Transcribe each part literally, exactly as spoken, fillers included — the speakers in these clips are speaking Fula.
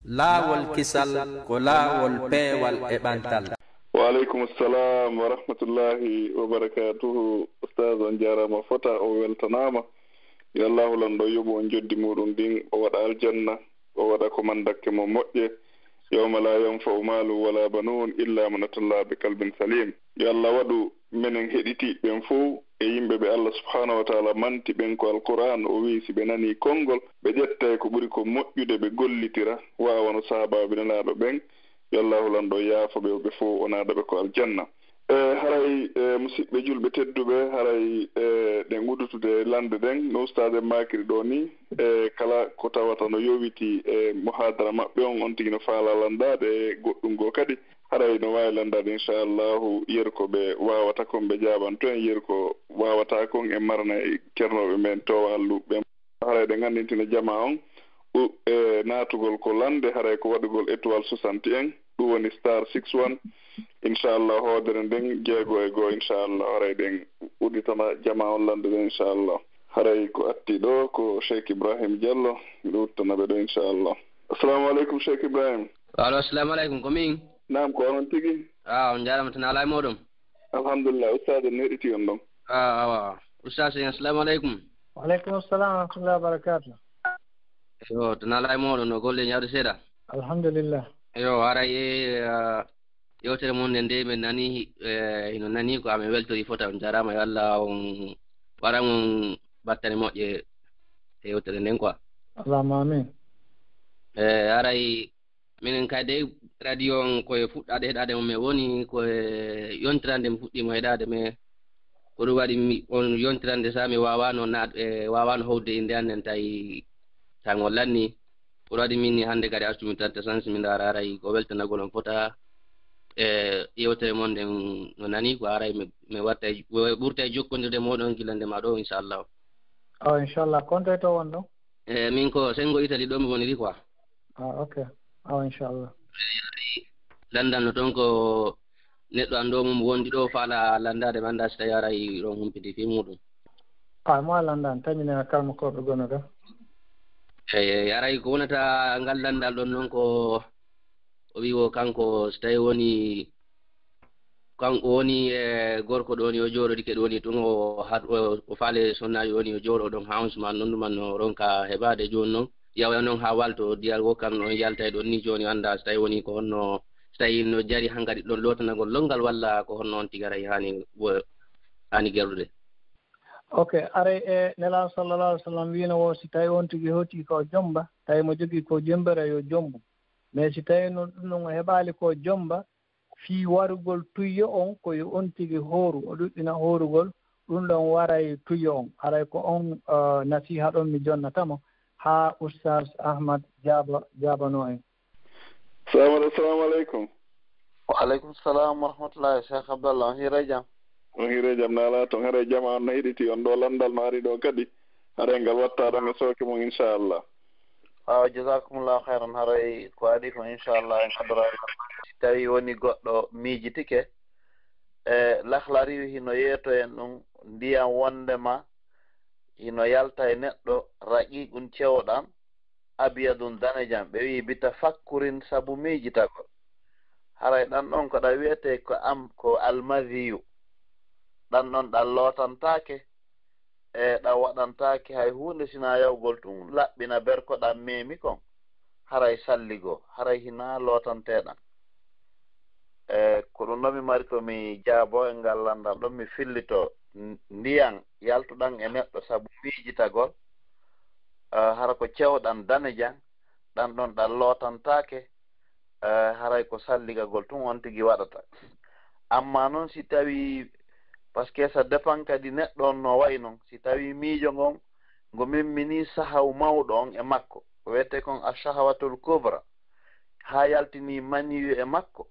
Laawol kisal ko laawol peewal e ɓantal. Wa aleykum salam wa rahmatullahi wa barakatuhu. Ustaz, on jaaraama fota, o weltanaama. Yo Allahu lanɗo yoɓu on joddi muɗum ɗin, o waɗa aljanna, o waɗa ko mandakke mo moƴƴe. Yawma la yanfa'u malu wala banun illa man atallah bi qalbin salim. Yo Allah waɗu menen heɗitiiɓe ɓen fow e yimɓe ɓe Allah subhanahu wa taala manti ɓen ko Alqur'an o wi'i si ɓe nanii konngol, ɓe ƴettay ko ɓuri ko moƴƴude ɓe gollitira, wa wano sahaabaaɓe Nelaaɗo ɓen, yo Allahu lanɗo yaafo ɓe, ɓe fow o naada ɓe ko aljanna. E haray, e, musiɓɓe julɓe tedduɓe, haray, e, ɗen uddutude lande ɗen, no ustaade maakiri ɗo ni, e, kala ko tawata no yowiti e muhaadara maɓɓe on, on tigi no faalaa landaade e goɗɗum goo kadi, haray no waawi landaade, inchallahu, yeru ko ɓe waawata kon, ɓe jaabanto en, yeru ko waawataa kon, en marana e kernooɓe men to Wallu ɓen. Haray ɗen anndintina jamaa on, u-, e, naatugol ko lande, haray ko waɗugol étoile soixante et un, ɗum woni star six one. Inchallah, hoodere nden, jeego e goo, inchallah, haray ɗen udditana jamaa on lande ɗen, inchallah. Haray ko atti ɗo ko Cheikh Ibrahim Diallo, mi udditana ɓe ɗo, inchallah. Assalamu aleykum, Cheikh Ibrahim. Alo, assalamu aleykum, ko min? Naam, ko onon tigi? Ah, on jaaraama, tan alaa e mooɗon? Alhamdulillah, ustaade ne heɗiti on ɗon. Ah, awa. Ustaas en, assalamu aleykum. Wa aleykum assalam wa rahmatullahi wa barakatuh. Yo, tan alaa e mooɗon, no golle ñaawde seeɗa? Alhamdulillah. Yo, haray e, ah, yewtere mon nden nde min nani, eh, hino nani ko amin weltori fota. On jaaraama, yo Allah on waran on battane moƴƴe e yewtere nden quoi. Allahumma amin. Eh, haray minen kadi, radio on ko e fuɗɗaade heɗaade mo min woni, ko e yontirande mi fuɗɗiima heɗaade, mais ko ɗum waɗi mi, on yontirande sa mi waawaano naat-, e waawaano howde innde an nden tawi tan o lanni. Ko ɗum waɗi min ni hannde kadi artumi trente chance mi ndaara haray ko weltanagol on fota e yewtere mon nden no nani ko haray mi, mi watta e, ɓurta e jokkondirde mooɗon gila nde ma ɗo, inchallah. Awa, inchallah. Konto e to won ɗo? E, min ko Sengo Italie ɗo mi woniri quoi. Ah, ok. Awa, inchallah. Lanndal no toon ko neɗɗo anndu mum wondi ɗo faala lanndaade, mi anndaa si tawi aray ɗon humpiti fii muɗum. Ah, mo a lanndaani, tañinaa kalmakooɓe gono ɗo. Eey, eey, aray ko wonata ngal lanndal ɗon noon ko o wii wo kanko si tawi woni, kanko woni e gorko ɗo ni o jooɗodike ɗo ni tun o had-, o, o faale sonnaajo ɗo ni o jooɗo ɗon haa on suman noon ɗuman no ronka heɓaade jooni noon. Yawa noon haa walto diyal wo kam no yaltay ɗon ni jooni annda si tawi woni ko honno, si tawi no jari hankadi ɗon lootanagol lonngal walla ko honno on tigi aray haani wo-, haani gerlude. Ok, aray e Nelaaɗo sallallahu alaihi wasallam wiino wo si tawi on tigi hoti ko jomba, tawi mo jogii ko jombere yo jombu. Mais si tawi no ɗum ɗon o heɓaali ko jomba, fii warugol tuyyo on, ko yo on tigi hooru, o ɗuɗɗina hoorugol, ɗum ɗon waray tuyyo on. Haray ko on, eh, nasiha ɗon mi jonnata mo, haa Ustaz Ahmad jaaba, jaabano en. Salamu, assalamu aleykum. Wa aleykum salam wa rahmatullahi, Cheikh Abdallah, on hiiray jam? On hiiray jam, naalaa toon, haray jama on no heɗiti on ɗo, lanndal no ari ɗo kadi. Haray ngal watta ɗon e sooke mum, inchallah. Waaw, jazakumullahu khairan. Haray ko adii ko, inchallah, en addoraali. Si tawi woni goɗɗo miijitike, e Lahlari hino yeeto en ɗum, ndiyam wondema hino yalta e neɗɗo, raqiqun cewɗan, abyadun danejam. Ɓe wi'i bitafakkurin sabu miijitagol. Haray ɗan ɗon ko ɗa wi'etee ko am, ko almaziyu. Ɗan ɗon ɗan lootantaake, e ɗan waɗantaake hay huunde sinaa yahugol tun laɓɓina berko ɗan meemi kon, haray salligoo, haray hinaa lootanteeɗan. E ko ɗun ɗon mi mari ko mi jaaboo e ngal lanndal ɗon, mi fillitoo n-, ndiyan yaltuɗan e neɗɗo sabu miijitagol, e, hara ko cewɗan danejan, ɗan ɗon ɗan lootantaake, e, haray ko salligagol tun on tigi waɗata. Amma non si tawi, parce que ça dépend kadi neɗɗo on no wayi non, si tawi miijo ngon ngo memminii sahaw mawɗo on e makko, ko wiyetee kon ash-shahawatul kubra, haa yaltinii maniyu e makko,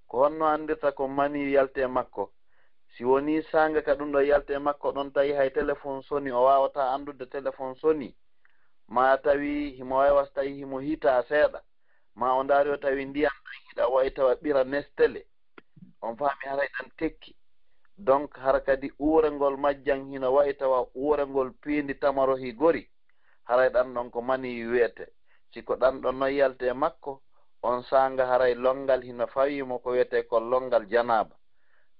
ko honno anndirta ko maniyu yalti e makko? Si wonii saanga ka ɗum ɗon yalti e makko ɗon tawi hay téléphone soni o waawataa anndude téléphone soni, maa tawi himo waywa si tawi himo hitaa seeɗa, ma o ndaari o tawi ndiyan ɗan hiɗa wayi tawa ɓira nestele, on faami haray ɗan tekki. Donc hara kadi uurengol majjan hino wayi tawa uurengol piindi tamarohi gori, haray ɗan ɗon ko mani wi'ete. Si ko ɗan ɗon no yalti e makko, on saanga haray lonngal hino fawii mo ko wiyetee kon lonngal janaaba.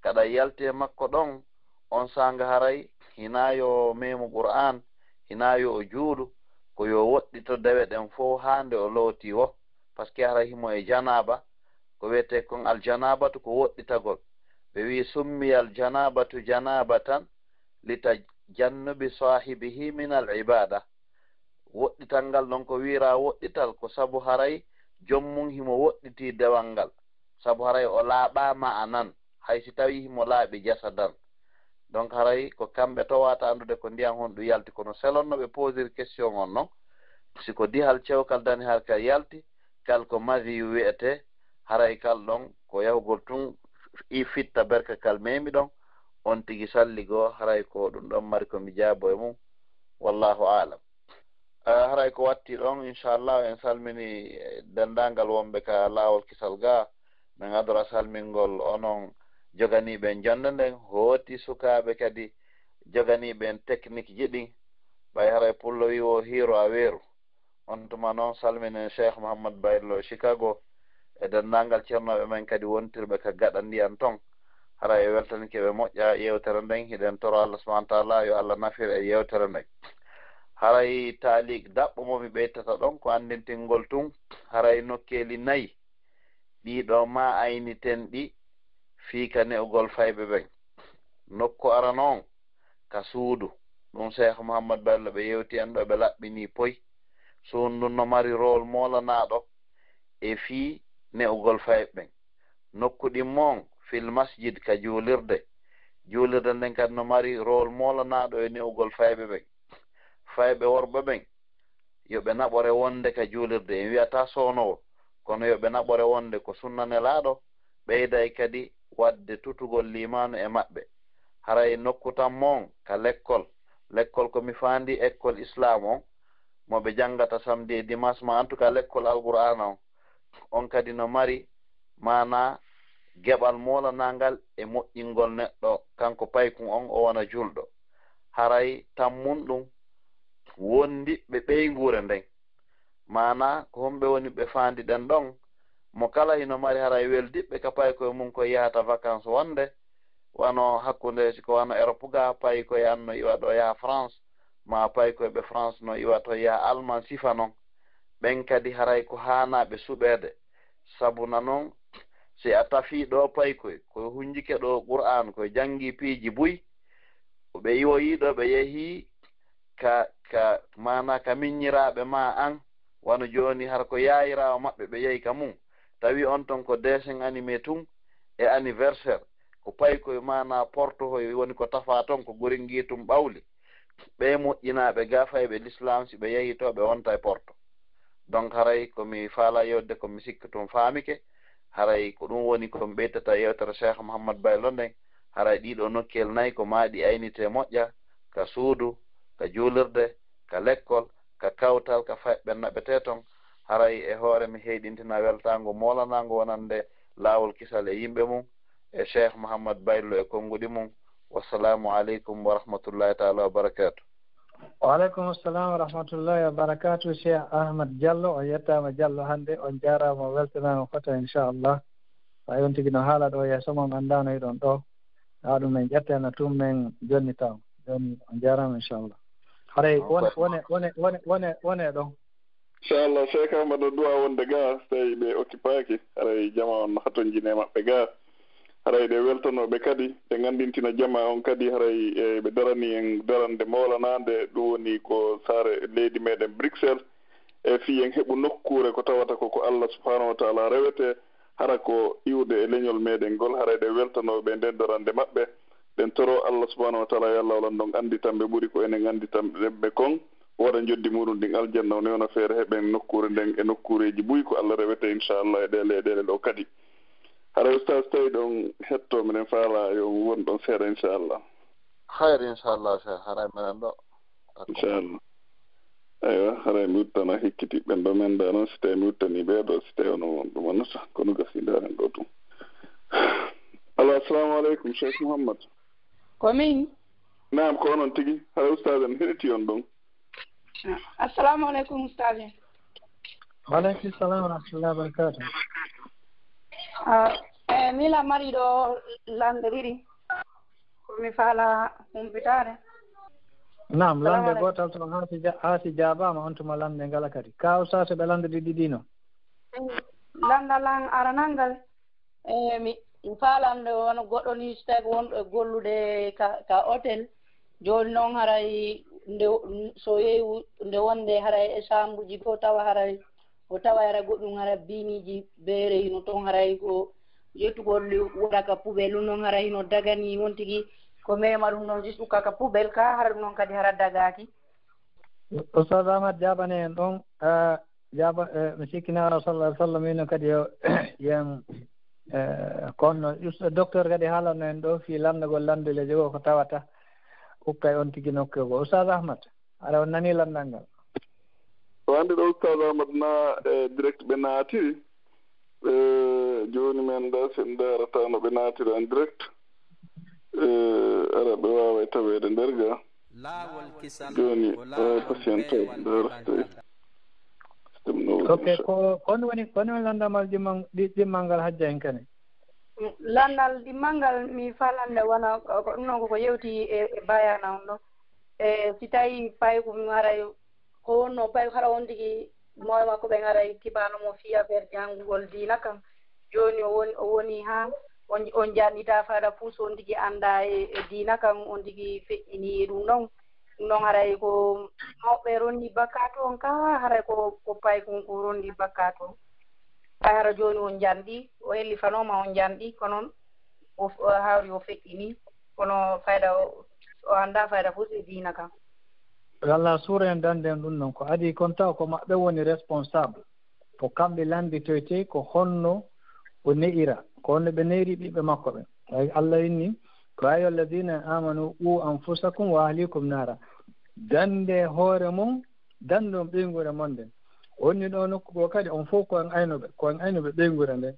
Kaɗa yalti e makko ɗon, on saanga haray hinaa yo meemu Qur'aan, hinaa yo o juulu, ko yo woɗɗito dewe ɗen fow haa nde o lootii woo, parce que haray himo e janaaba, ko wiyetee kon aljanabatu ko woɗɗitagol. Ɓe wi'i, "Summiyal janabatu janabatan li tajannubi saahibihi min al ibada." Woɗɗital ngal ɗon ko wi'iraa woɗɗital ko sabu haray joom mum himo woɗɗitii dewal ngal, sabu haray o laaɓaa ma'anan, hay si tawii himo laaɓi jasadan. Donc haray ko kamɓe towata anndude ko ndiyan honɗun yalti, kono selon no ɓe posiri question on non, si ko dihal cewkal dani har ka yalti, kal ko maziyu wi'etee, haray kal ɗon ko yahugol tun i fitta berka kal meemi ɗon, on tigi salligoo, haray ko ɗun ɗon mari ko mi jaabo e mum. Wallahu a'lam. Eh, haray ko watti ɗon, inchallah, en salmini, eh, denndaangal wonɓe ka laawol kisal gaa. Men adora salmingol onon joganiiɓe en jonnde nden, hooti sukaaɓe kadi joganiiɓe en technique ji ɗin. Ɓay haray pullo wii woo hiiro a weeru. On tuma non salminen Cheikh Mouhammad Baylo Chicago e denndaangal ceernooɓe men kadi wontirɓe ka gaɗa ndiyan ton. Haray e weltanike ɓe moƴƴa yewtere nden, hiɗen toro Allah subhanahu wa taala yo Allah nafir e yewtere nden. Haray taaliik daɓɓo mo mi ɓeytata ɗon ko anndintingol tun, haray nokkeeli nayi ɗii ɗoo ma ayniten ɗi fii ka ne'ugol fayɓe ɓen. Nokku arano on, ka suudu. Ɗun Cheikh Mouhammad Bello ɓe yewti en ɗoo, ɓe laɓɓinii poy. Suudu ndun no mari rôle moolanaaɗo e fii ne'ugol fayɓe ɓen. Nokku ɗimmo on, fil masjid, ka juulirde. Juulirde nden kadi no mari rôle moolanaaɗo e ne'ugol fayɓe ɓen. Fayɓe worɓe ɓen, yo ɓe naɓore wonde ka juulirde, en wi'ataa soonowo, kono yo ɓe naɓore wonde ko sunna Nelaaɗo, ɓeyday kadi waɗde tutugol liimaanu e maɓɓe. Haray nokku tammo on ka lekkol, lekkol ko mi faandi ekkol Islaam on, mo ɓe janngata samedi e dimanche, ma en tout cas lekkol Alqur'aana on, on kadi no mari maanaa geɓal moolanaangal e moƴƴingol neɗɗo, kanko paykun on, o wona juulɗo. Haray tammun ɗun wondiɓɓe ɓeynguure nden. Maanaa, ko homɓe woni ɓe faandiɗen ɗon? Mo kala hino mari haray weldiɓɓe ka paykoye mun ko yahata vacances wonde, wano hakkunde, si ko wano Europe ga, paykoye an no iwa ɗo yaha France, ma paykoye ɓe France no iwa to yaha Allemagne, sifa non. Ɓen kadi haray ko haanaa ɓe suɓeede. Sabu na non, si a tafii ɗoo paykoye, ko hunjike ɗoo Qur'aan, ko janngi piiji buy, ko ɓe iwoyii ɗoo, ɓe yehii ka, ka, maanaa ka miññiraaɓe maa an, wano jooni hara ko yaayiraawo maɓɓe ɓe yehi ka mun, tawi on ton ko dessin animé tun e anniversaire, ko paykoye maanaa portohoy woni ko tafaa ton, ko goringi tun ɓawli. Ɓee moƴƴinaaɓe gaa fayɓe lislaam, si ɓe yehii to, ɓe wonta e porto. Donc haray ko mi faalaa yewde, ko mi sikki tun faamike, haray ko ɗun woni ko mi ɓeytata e yewtere Cheikh Mouhammad Baylo nden. Haray ɗii ɗoo nokkeel nay ko maa ɗi aynitee moƴƴa, ka suudu, ka juulirde, ka lekkol, ka kawtal, ka fayɓe naɓetee ton. Haray e hoore mi heyɗintina weltaango moolanaango wonande laawol kisal e yimɓe mun, e Cheikh Mouhammad Baylo e konnguɗi mun. Wassalaamu aleykum wa rahmatullahi taala wa barakaatu. Wa aleykum assalam wa rahmatullahi wa barakaatu, Cheikh Ahmad Diallo. On yettaama Diallo hannde, on jaaraama, on weltanaama fota, inchallah. Ɓay on tigi no haala ɗoo yeeso mon, anndaano hiɗon ɗoo. Haa ɗum men ƴetteno tun men jonni taw. Jooni on jaaraama, inchallah. Haray wone, wone, wone, wone, wone, wone ɗon. Inchallah, Cheikh Ahmad no du'a wonde gaa, so tawi ɓe okkipaaki, haray jama on no hatonjini e maɓɓe gaa. Haray ɗe weltanoo ɓe kadi, ɗe nganndintina jama on kadi, haray, e, ɓe darani en darande moolanaande, ɗum woni ko saare leydi meɗen Bruxelles, e fii en heɓu nokkuure ko tawata ko, ko Allah subhanahu wa taala rewete, hara ko iwde e leñol meɗen ngol, haray ɗe weltanoo ɓe nden darande maɓɓe. Ɗen toro Allah subhanahu wa taala, yo Allah walan ɗon annditan ɓe ɓuri ko enen annditan ɓe kon, waɗa njoddi muɗum ɗin aljanna, o newna feere heɓen nokkuure nden e nokkuureeji buy ko Allah rewete, inchallah, e ɗee leyɗeele ɗoo kadi. Hara ustaas, tawi ɗon hetto, miɗen faala yo won ɗon seeɗa, inchallah. Hayr, inchallah, Cheikh, haray menen ɗo. Inchallah. Aywa, haray mi uttana hikkiti ɓen ɗo men da non, si tawi mi uttani ɓee ɗo, si tawi ono won ɗum annata, kono gasi ndaren ɗo ɗum. Alo, assalamu aleykum, Cheikh Mouhammad. Ko min? Naam, ko onon tigi. Haray ustaas en heɗiti on ɗon. Ah, assalamu aleykum, ustaas en. Waleykum salam wa rahmatullahi wa barakatuh. Ah, eh, mila mari ɗo lanɗe ɗiɗi. Ko mi faala humpitaade. Naam, lanɗe gootal to haa si ja-, haa si jaabaama, on tuma lanɗe ngala kadi. Ka ustaas ɓe lanɗe ɗiɗi ɗino. Lanɗal an aranal ngal, eh, mi, mi faalan nde wano goɗɗo ni, so tawi ko wonɗo e gollude ka, ka hôtel. Jooni noon haray nde, so yeewu nde wonde haray e saambuji goo tawa haray o tawa haray goɗɗum haray biniiji beere hino toon haray ko ƴettugol wara ka poubelle ɗum noon haray hino dagani won tigi ko mema ɗum noon jis ukka ka poubelle ka hara ɗum noon kadi hara dagaaki. Ustaz Ahmad jaabane en ɗon, ah, jaaba, eh, mi sikki Nelaaɗo sallallahu alaihi wasallam wino kadi yo, yen, eh, kono us-, docteur kadi haalanno en ɗo fii lanndagol lanndule jogo ko tawata ukkay on tigi nokku go. Ustaz Ahmad, aɗa on nani lanndal ngal? O anndi ɗo Ustaz Ahmad na, eh, direct ɓe naatiri. Eh, jooni men da sen ndarata no ɓe naatiri en direct. Eh, ara ɓe waaway taweede nder ga. Laawol kisal jooni, ko eh, laawol patient peewal nder e ɓantal. System no woodi ok, insha- ko, ko on woni, ko on woni lanndamal ɗimmal, ɗi-, ɗimmal ngal hajja en kane? Lanndal ɗimmal ngal mi falande wona ko, ko ɗum noon ko, ko yewti e, e bayana on ɗo. E si tawi paykum haray ko wonno pay hara on tigi mawɓe makko ɓen haray kibano mo fii affaire janngugol diina kan. Jooni o woni, o woni haa on, on jannitaa fada fuu so on tigi anndaa e, e diina kan, on tigi feƴƴini e ɗum ɗon. Ɗum ɗon haray ko mawɓe ronndi bakkaatu on kaa haray ko, ko paykun ko ronndi bakkaatu on. Hay hara jooni on janɗi, o hellifanooma on janɗi, kono o, o hawri o feƴƴini, kono fayda o, o anndaa fayda fof e diina kan. Wallah, suura en dande en ɗum noon. Ko adii kon taw ko maɓɓe woni responsable. Ko kamɓe lannditoytee ko honno o ne'ira, ko honno ɓe ne'iri ɓiɓɓe makko ɓen. Ay, Allah inni, ko, "Ya ayyuhallazina amanu, qu anfusakum wa ahlikum nara." Dande hoore mon, dandon ɓeynguure mon nden. Wonni ɗo nokku goo kadi, on fof ko en aynuɓe, ko en aynuɓe ɓeynguure nden.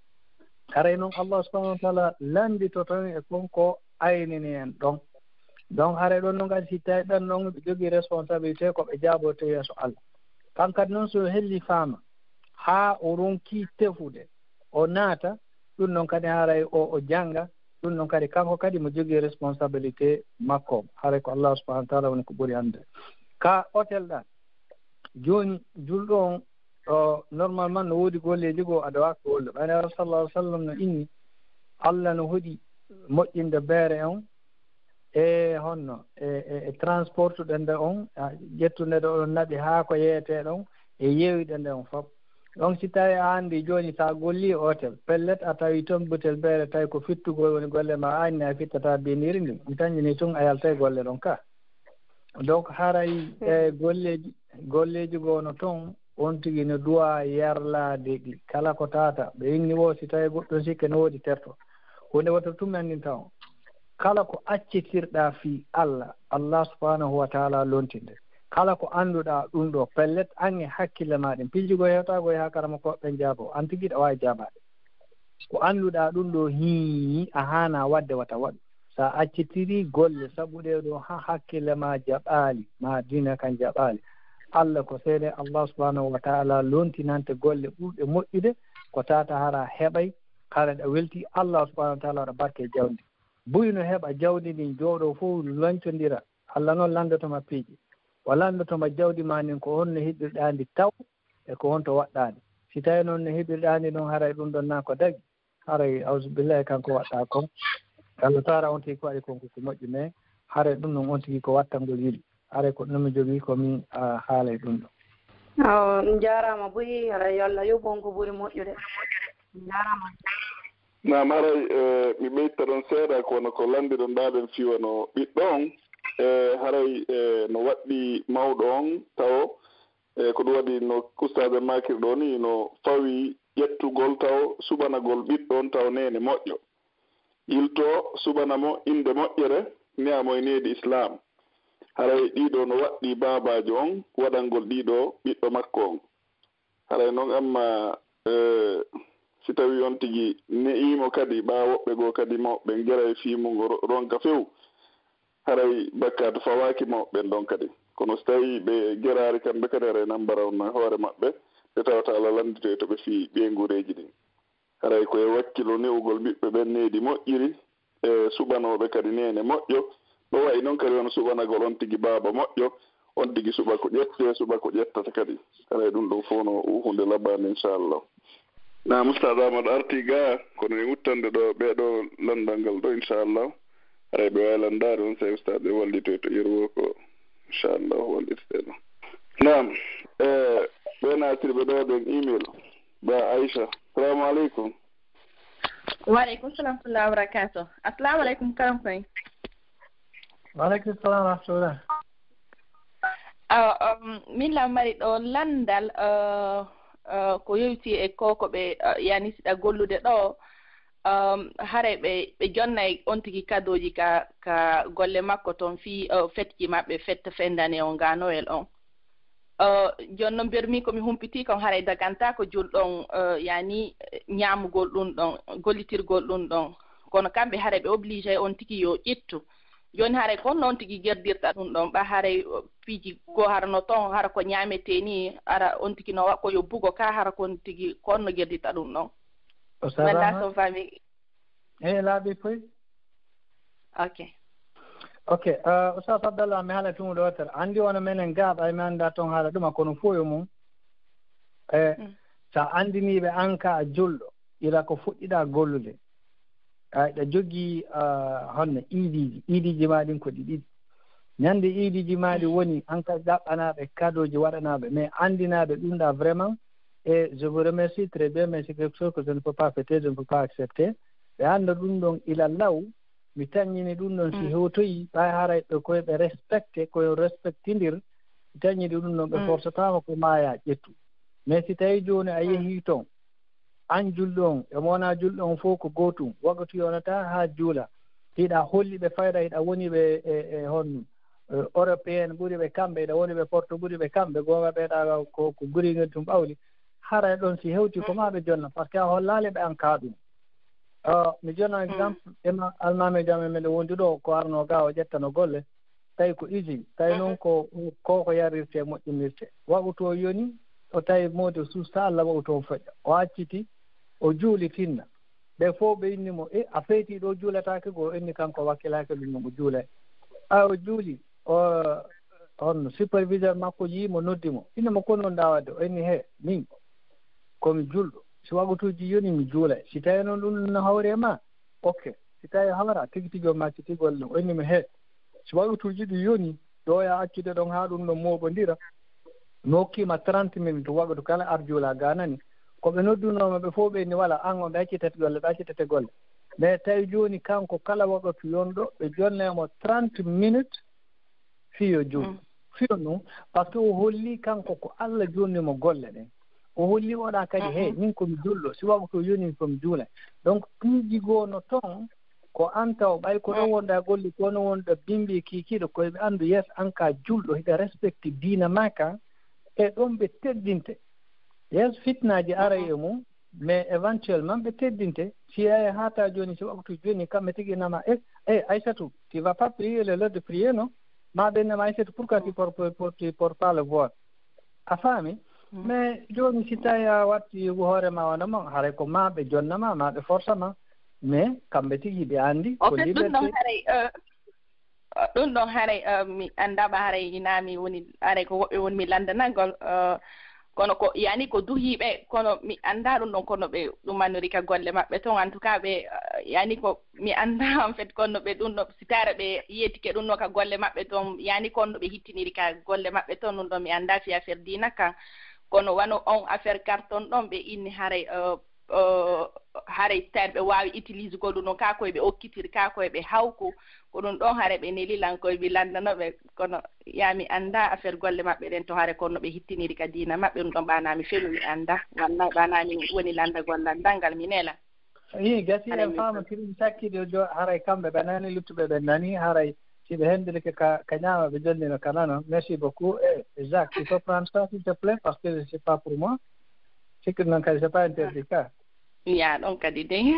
Haray noon Allah subhanahu wa taala lannditoto en e kon ko aynini en ɗon. Donc, haray ɗon noon kadi, si tawi ɓen ɗon ɓe jogii responsabilité, ko ɓe jaaboto yeeso Allah. Kan kadi noon, so hellifaama haa o ronki tefude, o naata, ɗum noon kadi haray o, o jannga, ɗum noon kadi kanko kadi mo jogii responsabilité makko. Haray ko Allah subhanahu wa taala woni ko ɓuri annde. Ka hôtel ɗa, jooni julɗo on, o, normalement no woodi golleeji goo, aɗa waawi golle. Ɓay Nelaaɗo sallallahu alaihi wasallam no inni, Allah no hoɗi moƴƴinde beere on, e honno, e, e, e transportude nde on, a, ƴettunde nde oɗon naɓi haa ko yeetee ɗon, e yeeyude nde on fof. Donc, si tawi a anndi jooni, so a gollii hôtel, pellet, a tawi toon butel beere, tawi ko fittugol woni golle ma, a anni a fittata biniri ndin, on tañini tun, a yaltay golle ɗon ka. Donc, haray, e, golleeji, golleeji goo no toon, on tigi no duwaa yarlaade ɗi. Kala ko tata, ɓe inni wo, si tawi goɗɗum sikke no woodi terto. Huunde woto tun anndinta on. Kala ko accitirɗaa fii Allah, Allah subhanahu wa taala lontinde. Kala ko annduɗaa ɗum ɗo, pellet, an e hakkille ma ɗen, piiji goo hewta goo e haa karamokooɓe ɓen jaabo, an tigi ɗa waawi jaabaade. Ko annduɗaa ɗum ɗo, hii, a haana waɗde, wata waɗu. Sa accitirii golle sabu ɗee ɗo, haa hakkille ma jaɓaali, ma diina kan jaɓaali. Allah ko seede, Allah subhanahu wa taala lontinante golle ɓurɗe moƴƴude, ko tata hara heɓay, hara ɗa welti, Allah subhanahu wa taala waɗa barke e jawdi. Buy no heɓa jawdi ndin, jooɗo fof lancondira. Allah noon lanndotoma piiji. O lanndotoma jawdi ma ndin, ko honno heɓirɗaa ndi taw e ko honto waɗɗaa ndi. Si tawi noon no heɓirɗaa ndi noon, haray ɗum ɗon na ko dagi. Haray, auzubillahi, kanko waɗɗaa kon. Allah taala on tigi ko waɗi kon ko, ko moƴƴi, mais haray ɗum ɗon on tigi ko wattangol yili. Haray ko ɗum mi jogii ko mi, a, haalay ɗum ɗo. On njaaraama buy, haray yo Allah yoɓu on ko ɓuri moƴƴude. On njaaraama. Naam, haray, eh, mi ɓeyditta ɗon seeɗa, kono ko lanndiɗon ɗaa ɓen fii wano ɓiɗɗo on, eh, haray, eh, no waɗɗii mawɗo on tawo, eh, ko ɗum waɗi no ustaas en maakiri ɗoo nii, no fawii ƴettugol tawo, suɓanagol ɓiɗɗo on tawo neene moƴƴo. Yiltoo, suɓana mo innde moƴƴere, ne'a mo e needi Islaam. Haray ɗii ɗoo no waɗɗii baabaajo on waɗangol ɗii ɗoo ɓiɗɗo makko on. Haray noon, amma, eh, si tawii on tigi ne'ii mo kadi, ɓaa woɓɓe goo kadi mawɓe ɓen geray fii mum ro-, ronka few, haray bakkaatu fawaaki mawɓe ɓen ɗon kadi. Kono si tawii ɓe geraali kamɓe kadi, haray nan mbara on e hoore maɓɓe, ɓe tawata Allah lannditoy to ɓe fii ɓeynguureeji ɗin. Haray ko e wakkilo ne'ugol ɓiɓɓe ɓen needi moƴƴiri, e suɓanooɓe kadi neene moƴƴo. Ɗo wa'i non kadi wano suɓanagol on tigi baaba moƴƴo, on tigi suɓa ko ƴettee, suɓa ko ƴettata kadi. Haray ɗun ɗon fow no huunde labbaande, inchallah. Naam, Ustaad Ahmad artii gaa, kono en uttande ɗo ɓee ɗoo lanndal ngal ɗo, inchallah. Haray ɓe waawi lanndaade on, sey Ustaad ɓe wallitoy to yeru woo ko, inchallah, wallitete ɗon. Naam, e, ɓee naatirɓe ɗo ɓen email. Ba Aisha, salaamu aleykum. Wa aleykum salaam wa rahmatullahi wa barakaatuh. Assalaamu aleykum, karam koy. Wa aleykum salaam wa rahmatullah. Awa, um, min la mari ɗo lanndal, uh, uh, ko yowiti e ko, ko ɓe, uh, yani siɗa gollude ɗo, um, haray ɓe, ɓe jonnay on tigi kadooji ka, ka golle makko ton fii, uh, fetji maɓɓe, fête fin d'année on, ga Noël on. Uh, jooni non, mbeɗu mi ko mi humpitii kon, haray dagantaa ko julɗo on, uh, yani, eh, ñaamugol ɗun ɗon, gollitirgol ɗun ɗon. Kono kamɓe haray ɓe obligé on tigi yo ƴettu. Jooni haray ko honno on tigi gerdirta ɗun ɗon, ɓa haray, uh, piiji goo hara no ton, hara ko ñaametee nii, hara on tigi no wa-, ko yo bugo ka, hara ko on tigi ko honno gerdirta ɗun ɗon? Walla so fami. Eyi, laaɓi koy. Ok. Ok, uh, Oustaz Abdallah, mi haala tumude wootere. Anndi wano menen gaa ɓay mi anndaa ton haala ɗuma, kono fow yo mum. E, mm, sa anndiniiɓe an ka a julɗo, ila ko fuɗɗiɗaa gollude. Ay, ɗa jogii, uh, honno iidiiji, iidiiji maa ɗin ko ɗi ɗiɗi. Ñande iidiiji maa ɗi, mm, woni an ka ɗaɓɓanaaɓe kadooji, waɗanaaɓe, mais anndinaaɓe ɗum ɗa vraiment. Et je vous remercie très bien, mais c'est quelque chose que je ne peux pas fêter, je ne peux pas accepter. Ɓe annda ɗum ɗon ila law, mi taññini ɗum ɗon si, mm, hewtoyi, ɓay haray ɓe koye ɓe respecte, koye respectindir, mi taññini ɗum ɗon, ɓe, mm, forcetaama ko maaya ƴettu. Mais si tawi jooni a, mm, yehi ton, an julɗo on, e mo wonaa julɗo on fow ko gootum, waktu yonata haa juula. Hiɗa holli ɓe fayda, hiɗa woni ɓe e, e honno, e, européen ɓuri ɓe kamɓe, hiɗa woni ɓe porto ɓuri ɓe kamɓe, goonga ɓe ɗa ko, ko guri ngel tum ɓawli. Haray ɗon si hewti ko, mm, ma ɓe jonna, parce que a hollaali ɓe an ka ɗum. Uh, mi jonna, mm, exemple, ema almaami jam e meɗen wondi ɗo, ko arno ga o ƴettano golle, tawi ko usine, tawi noon, mhm, ko, ko, ko yarirte, moƴƴinirte. Waɗu to yoni, o tawi moodi suusta, Allah waɗu to feƴƴa. O acciti, o juuli tinna. Ɓe fof ɓe inni mo, e a feeti ɗo juulataake, go o inni kanko wakkilaake ɗum, no o juulay. A o juuli, o, on superviseur makko yii mo, noddi mo. Inni mo, ko non ɗa waɗde? O inni, he, min, ko mi julɗo. Si waqtuuji yoni, mi juulay. Si tawi noon ɗum no hawri e ma, ok. Si tawi hawra, tigi tigi o macciti golle ɗum. O inni mo, he, si waqtuuji ɗi yoni, ɗo ya accude ɗon haa ɗum ɗon mooɓondira. Mi hokkiima trente minutes waqtu kala, ar juula ga nani. Ko ɓe noddunoo mo ɓe fof ɓe inni, wala, an on ɓe accitete golle, ɓe accitete golle. Mais tawi jooni kanko kala waqtu yonɗo, ɓe jonnay mo trente minutes, fii yo juul. Mm. Fii yo ɗum, parce que o holli kanko ko Allah jonni mo golle ɗen. O holli oɗa kadi, he, mhm, min ko mi julɗo, si waqtu yoni ko mi juulay. Donc, piiji goo no ton, ko an taw, ɓay ko ɗo, mm, wonɗa golle, ko no wonɗa bimbi kiikiiɗo, ko ɓe anndu, yes, an ka julɗo, hiɗa respecte diina ma ka, e ɗon ɓe teddinte. Yes, fitnaaji aray, mhm, e mum, mais éventuellement ɓe teddinte. Si yahi haa ta jooni, si waqtu jooni, kamɓe tigi nama, e, e, Aïssatou, tu vas pas prier le l'heure de prier, non? Ma ɓe nama, Aïssatou, pourquoi tu portes, tu portes pas le voile? A faami? Mm. Mais jooni si tawi a watti hoore ma wano mon, haray ko ma ɓe jonna ma, ma ɓe forsa ma. Mais kamɓe tigi ɓe anndi ko liberté. En fait, ɗum ɗon haray, euh, ɗum ɗon haray, euh, mi anndaa ba haray ina mi woni, haray ko woɓɓe woni mi lanndanagol, euh, kono ko, yani ko duhiiɓe, kono mi anndaa ɗum ɗon kono ɓe ɗumanori ka golle maɓɓe ton. En tout cas, ɓe, euh, yani ko mi anndaa en fait, kono ɓe ɗum ɗo, si taara ɓe yeetike ɗum ɗo ka golle maɓɓe ton, yani kono ɓe hittiniri ka golle maɓɓe ton, ɗum ɗo mi anndaa fi affaire diina kan. Kono wano on affaire carton ɗon ɓe inni haray, euh, euh, haray tawi ɓe waawi utilisegol ɗum ɗon, kaa koye ɓe okkitiri, kaa koye ɓe hawku. Ko ɗum ɗon haray ɓe neli lan koye mi lanndano ɓe, kono yaa mi anndaa affaire golle maɓɓe ɗen to haray kono ɓe hittiniri ka diina maɓɓe, ɗum ɗon ɓaanaa mi fenu mi anndaa. Wallay ɓaanaa mi woni lanndagol lanndal ngal mi nela. Ii, gasi. Haray en mi faama kadi mi sakkii ɗo jo-, haray kamɓe ɓe nani, luttuɓe ɓe nani, haray si ɓe hendirike ka, ka ñaama ɓe jonnino ka nano. Merci beaucoup. Eh, Jacques, tu peux prendre ça, s'il te plaît, parce que c'est pas pour moi. Sikki noon kadi, c'est pas interdit ka. Ya, ɗon kadi de.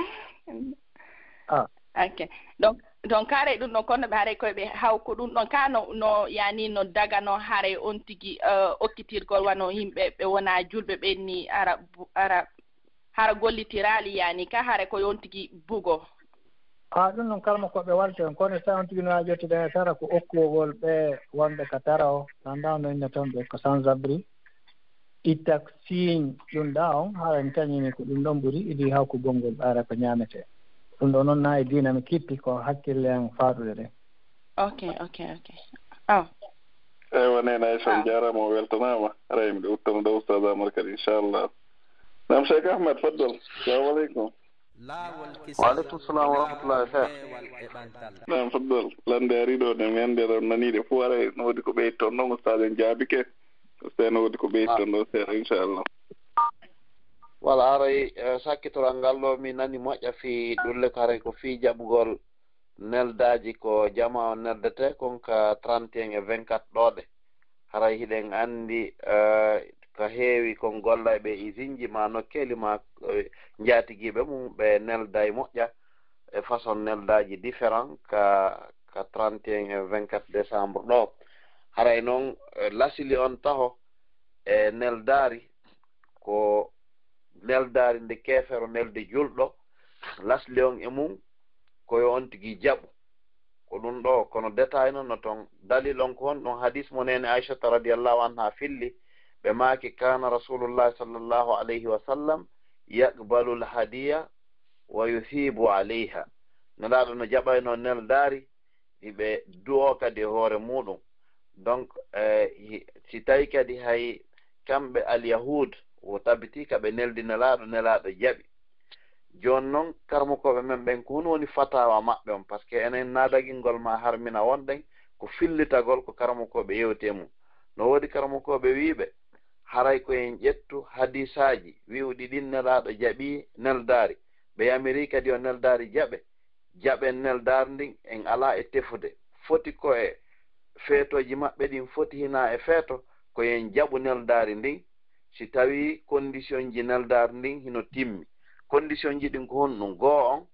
Ah. Ok. Donc, Donc haray ɗum ɗon, kono ɓe haray koye ɓe haw ko ɗum ɗon ka no, no yani no daga no haray on tigi, eh, okkitirgol wano yimɓe ɓe wona julɓe ɓen ni ara bu-, ara hara gollitiraali yani ka haray ko on tigi bugo. A ɗum ɗon kalma ko ɓe walte on, kono sa on tigi no a jottide tara ko okkugol ɓe wonɓe ka tara o, nanda no inna tan ɓe ko sans abri. Itta signe ɗum ɗa on, hara mi tañini ko ɗum ɗon ɓuri, idi haw ko gonngol ɓaara ko ñaamete. Ɗum ɗo noon na e diina mi kitti ko hakkille am faaɗude ɗen. Ok, ok, ok. Oh. Eywa, Neene Aïcha, on jaaraama, o weltanaama. Haray miɗo uttana ɗo Oustaz Amar kadi, inchallah. Naam, Cheikh Ahmed, faddal. Salamu aleykum. Wa aleykum salam wa rahmatullahi, Cheikh. Naam, faddal. Lande ari ɗo, ne mi anndi aɗa nani ɗe fof, haray no woodi ko ɓeyton noon, Oustaz en jaabike. Oustaz no woodi ko ɓeyton ɗo seeɗa, inchallah. Wala haray, eh, sakkitoral ngal ɗo mi nani moƴƴa fii ɗulle ko haray ko fii jaɓugol neldaaji ko jamaa on neldetee kon ka trente et un e vingt-quatre ɗoo ɗe. Haray hiɗen anndi, eh, ka heewi kon gollayɓe e isinji ma nokkeeli ma, eh, njaatigiiɓe mum ɓe nelday moƴƴa e façon neldaaji différent ka, ka trente et un e vingt-quatre décembre ɗoo. Haray noon, eh, lasili on taho e neldaari ko neldaari nde keefero nelde julɗo, lasli on e mum ko yo on tigi jaɓu. Ko ɗum ɗo, kono détail noon no toon. Dalil on ko honɗum? Hadis mo neene Aishata radiyallahu anha filli, ɓe maaki, kana Rasulullah sallallahu alayhi wa sallam yaqbalu al-hadiya wa yusibu alayha. Nelaaɗo no jaɓayno neldaari, hiɓe du'oo kadi e hoore muuɗum. Donc, eh, hi-, si tawi kadi hay kamɓe al-Yahud, o tabiti ka ɓe neldi Nelaaɗo, Nelaaɗo jaɓi. Jooni noon, karamokooɓe men ɓen, ko honɗum woni fatawa maɓɓe on? Parce que enen na dagingol ma harmina wonɗen ko fillitagol ko karamokooɓe yewti e mum. No woodi karamokooɓe wiiɓe, haray ko en ƴettu hadisaaji wi'uɗi ɗin Nelaaɗo jaɓi neldaari, ɓe yamiri kadi yo neldaari jaɓe, jaɓen neldaari ndin, en alaa e tefude. Foti ko e feetooji maɓɓe ɗin foti hinaa e feeto, ko yo en jaɓu neldaari ndin, si tawii kondisionji neldaari ndin hino timmi. Kondisionji ɗin ko honɗum? Goo on,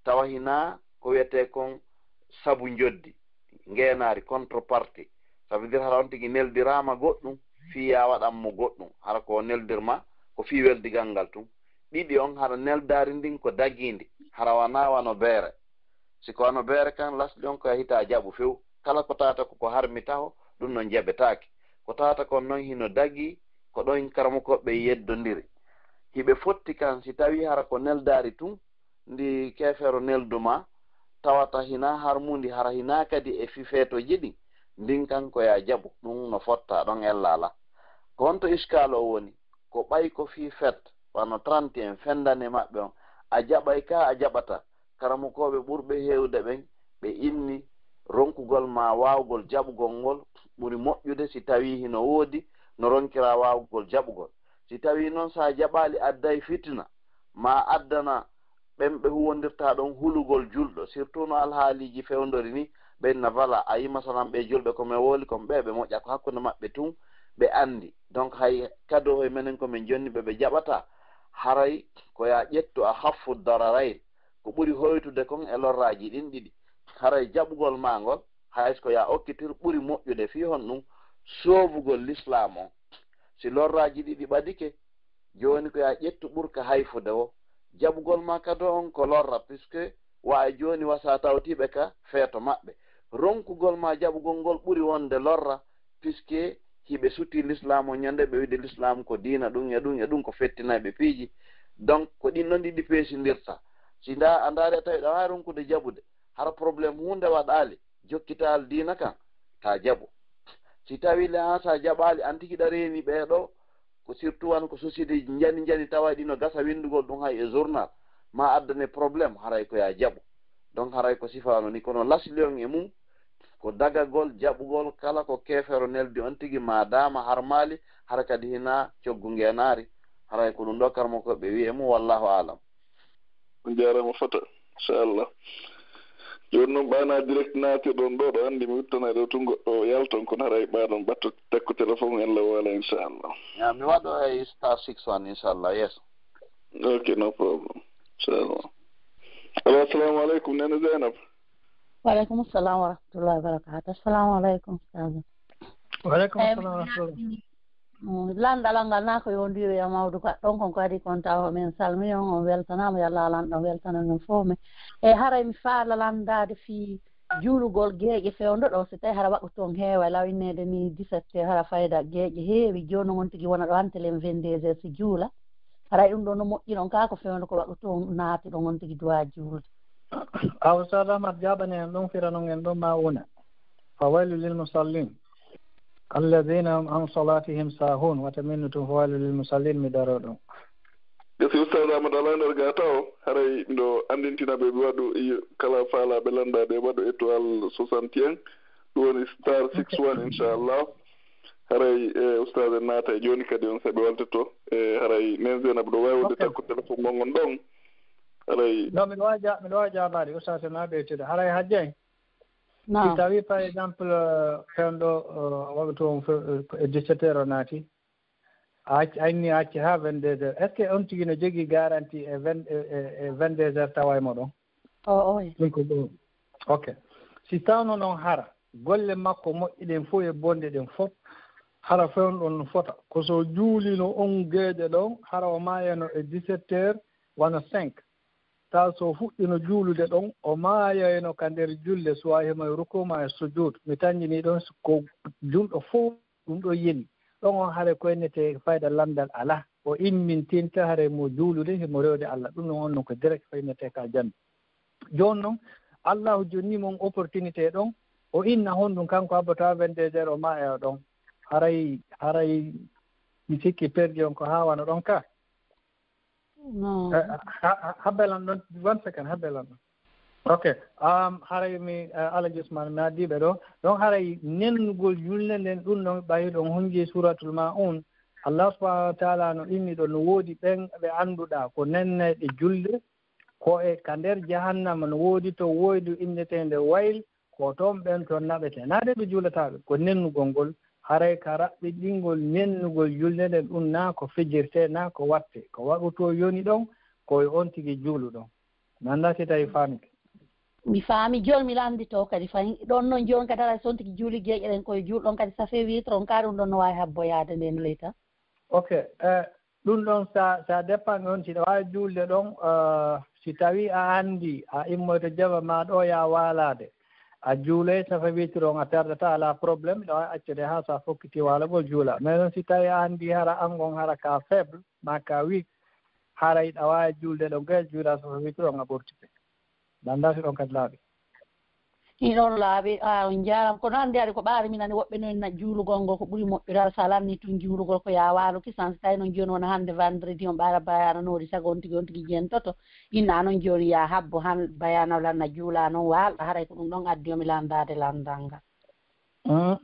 tawa hinaa ko wi'etee kon sabu njoddi, ngeenaari, contrepartie. Ça veut dire hara on tigi neldiraama goɗɗum, fii yaa waɗan mo goɗɗum, hara ko o neldirma ko fii weldigal ngal tun. Ɗiɗi on, hara neldaari ndin ko dagiindi, hara wanaa wano beere. Si ko wano beere kan, lasli on ko yahitaa jaɓu few. Kala ko tawata ko ko harmi taho, ɗum non jaɓetaake. Ko tawata kon non hino dagii, ko ɗon karamokooɓe yeddondiri. Hiɓe fotti kan, si tawii hara ko neldaari tun, ndi keefeero nelduma, tawata hinaa harmundi, hara hinaa kadi e fii feetooji ɗin, ndin kan ko yaa jaɓu, ɗum no fotta, ɗon ella alaa. Ko honto iskaal o woni? Ko ɓay ko fii fête, wano trente et un, fendane maɓɓe on, a jaɓay ka a jaɓata, karamokooɓe ɓurɓe heewde ɓen, ɓe inni ronkugol ma waawgol jaɓugol ngol ɓuri moƴƴude si tawii hino woodi no ronkiraa waawgol jaɓugol. Si tawii non so a jaɓaali adday fitina, ma addana ɓen ɓe huwondirta ɗon hulugol julɗo, surtout no alhaaliiji fewndori ni, ɓe inna voilà, a yi masalan ɓe julɓe ko men wowli kon ɓe, ɓe moƴƴa ko hakkunde maɓɓe tun ɓe anndi. Donc hay kado hoy menen ko men jonni ɓe ɓe jaɓata, haray ko yaa ƴettu a haffu dararayn, ko ɓuri hoytude kon e lorraaji ɗin ɗiɗi. Haray jaɓugol ma ngol, hay so ko yaa okkitir ɓuri moƴƴude fii honɗum? Soofugol lislaam on. Si lorraaji ɗiɗi ɓadike, jooni ko yaa ƴettu ɓurka hayfude o. Jaɓugol ma kado on ko lorra, puisque wa e jooni wa sa tawtiiɓe ka feeto maɓɓe. Ronkugol ma jaɓugol ngol ɓuri wonde lorra, puisque hiɓe sutii lislaam on ñande ɓe wiide lislaam ko diina ɗum e ɗum e ɗum ko fettinay ɓe piiji. Donc ko ɗin non ɗiɗi peesindirta. Si nda a ndaari a tawi ɗa waawi ronkude jaɓude, hara problème huunde waɗaali, jokkital diina kan, ta jaɓu. Si tawi le haa sa jaɓaali an tigi ɗa reeni ɓee ɗo, ko surtout wano ko société ji njani njani tawa ɗi no gasa winndugol ɗum hay e journal, ma addane problème, haray ko yaa jaɓu. Donc haray ko sifa no ni, kono lasli on e mum ko dagagol jaɓugol kala ko keefeero neldi on tigi, ma daama harmaali, hara kadi hinaa coggu ngeenaari. Haray ko ɗum ɗo karmo ko ɓe wi'i e mum, wallahu alam. On jaaraama fota, inchallah. Jooni noon ɓaana direct naatirɗon ɗo, ɗo anndi mi wittanay ɗo tun goɗɗo o yalton, kono haray ɓaaɗon ɓatto takko téléphone ella wala, inchallah. Ya, mi waɗo e star six one, inchallah, yes. Ok, no problem. Inchallah. Allo, assalamu aleykum, Nene Zeynab. Wa aleykum salam wa rahmatullahi wa barakatuh. Assalamu aleykum, ustaz. Wa aleykum salam wa rahmatullah. Lanndal ngal na ko yondiwi e mawdu ka ɗon kon ko adi kon taw men salmi on on weltanama yalla alan ɗon weltana men fof men e haray mi faala lanndaade fii juulugol geeƴe fewndo ɗo si tawi hara waɗu toon heewa law inneede ni dix-sept heures hara fayda geeƴe heewi jooni on tigi wona ɗo hantelen vingt-deux heures si juula haray ɗum ɗo no moƴƴi ɗon kaa ko fewndo ko waɗu toon naati ɗon on tigi duwa juulde. A ustaz Ahmad jaɓani en ɗum fira non en ɗum ma una. Fa waylu lil musallin. Alladhina hum an salatihim sahun wata minnu tun fa waylu lil musallin mi daro ɗum. Gasi ustaz Ahmad ala nder gata o haray miɗo andintina ɓe ɓe waɗu kala faalaɓe landaɓe waɗu étoile soixante et un ɗum woni star six one inchallah. Haray e ustaz en naata e joni kadi on saɓe waltoto e haray nen Zainab ɗo wawi wonde takko téléphone mon on ɗon. Haray non miɗo wawi ja- miɗo wawi jabaade ustaz en naɓe tede haray hajjay si tawi par exemple fewndo waɗu toon e dix-sept heures o naati a acci a inni a acci ha vingt-deux heures est ce que on tigi no jogii garantie e vingt e vingt-deux heures tawa e moɗon? O oye. Ɗum ko ɗum. Ok. Si tawno noon hara golle makko moƴƴe ɗen fof e bonɗe ɗen fof hara fewndo ɗon no fota ko so juulino on geeƴe ɗon hara o maayano e dix-sept heures wano cinq taw so fuɗɗino juulude ɗon o maayayno ka nder julde suwa himo e rukuma e sujud mi tanjini ɗon ko julɗo fof ɗum ɗo yeli ɗon on hare ko innete fayda lanndal alaa o immintinta hare mo juulude himo rewde Allah ɗum ɗon on non ko direct ko innete ka janndi jooni noon Allahu jonni mon opportunité ɗon o inna honɗum kanko abba tawa vingt-deux heures o ma e o ɗon haray haray mi sikki perdi on ko haa wano ɗon ka habbelan ɗon one second habbelan ɗon ok um, haray mi uh, alaji usman mi addiɓe ɗo ɗon haray nennugol julde nden ɗum ɗon ɓayi ɗon honji suratul ma'un Allah subhanahu wa taala no inni ɗon no woodi ɓen ɓe annduɗa ko nennayɓe julde ko e ka nder jahannama no woodi to woydu inneteende wayl ko toon ɓen toon naɓete naa de ɓe juulataaɓe ko nennugol ngol haray ka raɓɓiɗingol nennugol julde nden ɗum naa ko fijirtee naa ko wattee ko waɗutoo yoni ɗon ko e on tigi juuluɗon mi anndaa si tawi faamike mi faami jooni mi lannditoo kadi fayi ɗon noon jooni kadi aray so on tigi juuli geeƴe ɗen koye juulɗon kadi ça fait huit heures on kaa ɗum ɗon no waawi habboyaade nden leyta ok ɗum ɗon sa sa dépend on siɗa waawi juulde ɗon si tawi a anndi a immoyto jaba ma ɗo ya waalaade a juuloy safa witiri on a perdata ala problème ɗo accude ha sa fokkiti waalagol juula mais noon si tawi a anndi hara angon hara ka faible ma ka weak hara iɗa waawi juulde ɗon gay juula safa witiri on a ɓortike nanda si ɗon kadi laaɓi Ɗiɗon laabi a on njaaraama kono anndi ari ko ɓaari min anndi woɓɓe noon na juulugol ngol ko ɓuri moƴƴude hara so a lanni tun juulugol ko yaa waalo kisan si tawi noon jooni wona hannde vendredi on ɓaara bayaana noodi sago on tigi on tigi jentoto inna noon jooni yaa habbo han bayaana lanna juula noon waalɗo haray ko ɗum ɗon addi o mi lanndaade lanndal ngal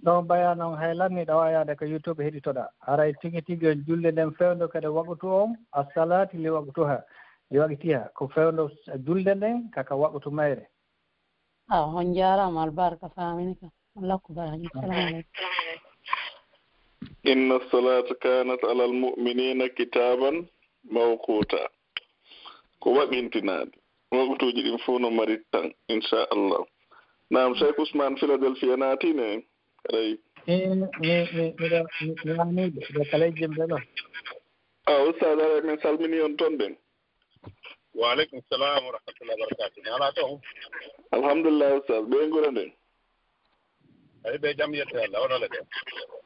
ɗon bayaana on hay lanniɗo o yaade ko youtube heɗitoɗa haray tigi tigi on julde nden fewndo kadi waqtu on a salati li waqtuha li waqtiha ko fewndo julde nden kaka waqtu mayre aw on njaaraama albarka faamini kam allahu akbar salamu aleykum inna salata kanat alal muminina kitaban mawquta ko waɗintinaade waqtuuji ɗin fof no mari tan inchallah naam cheikh ousmane philadelphia naatine en aray miɗo miɗo miɗo kala jimɓe ɗo a ustad aray min salmini on ton ɗen Wa aleykum salam wa rahmatullahi wa barakatuh. Mi alaa toon. Alhamdulillah ustaz. Ɓe ngure nde. Ay ɓe jam yette Allah on ala de.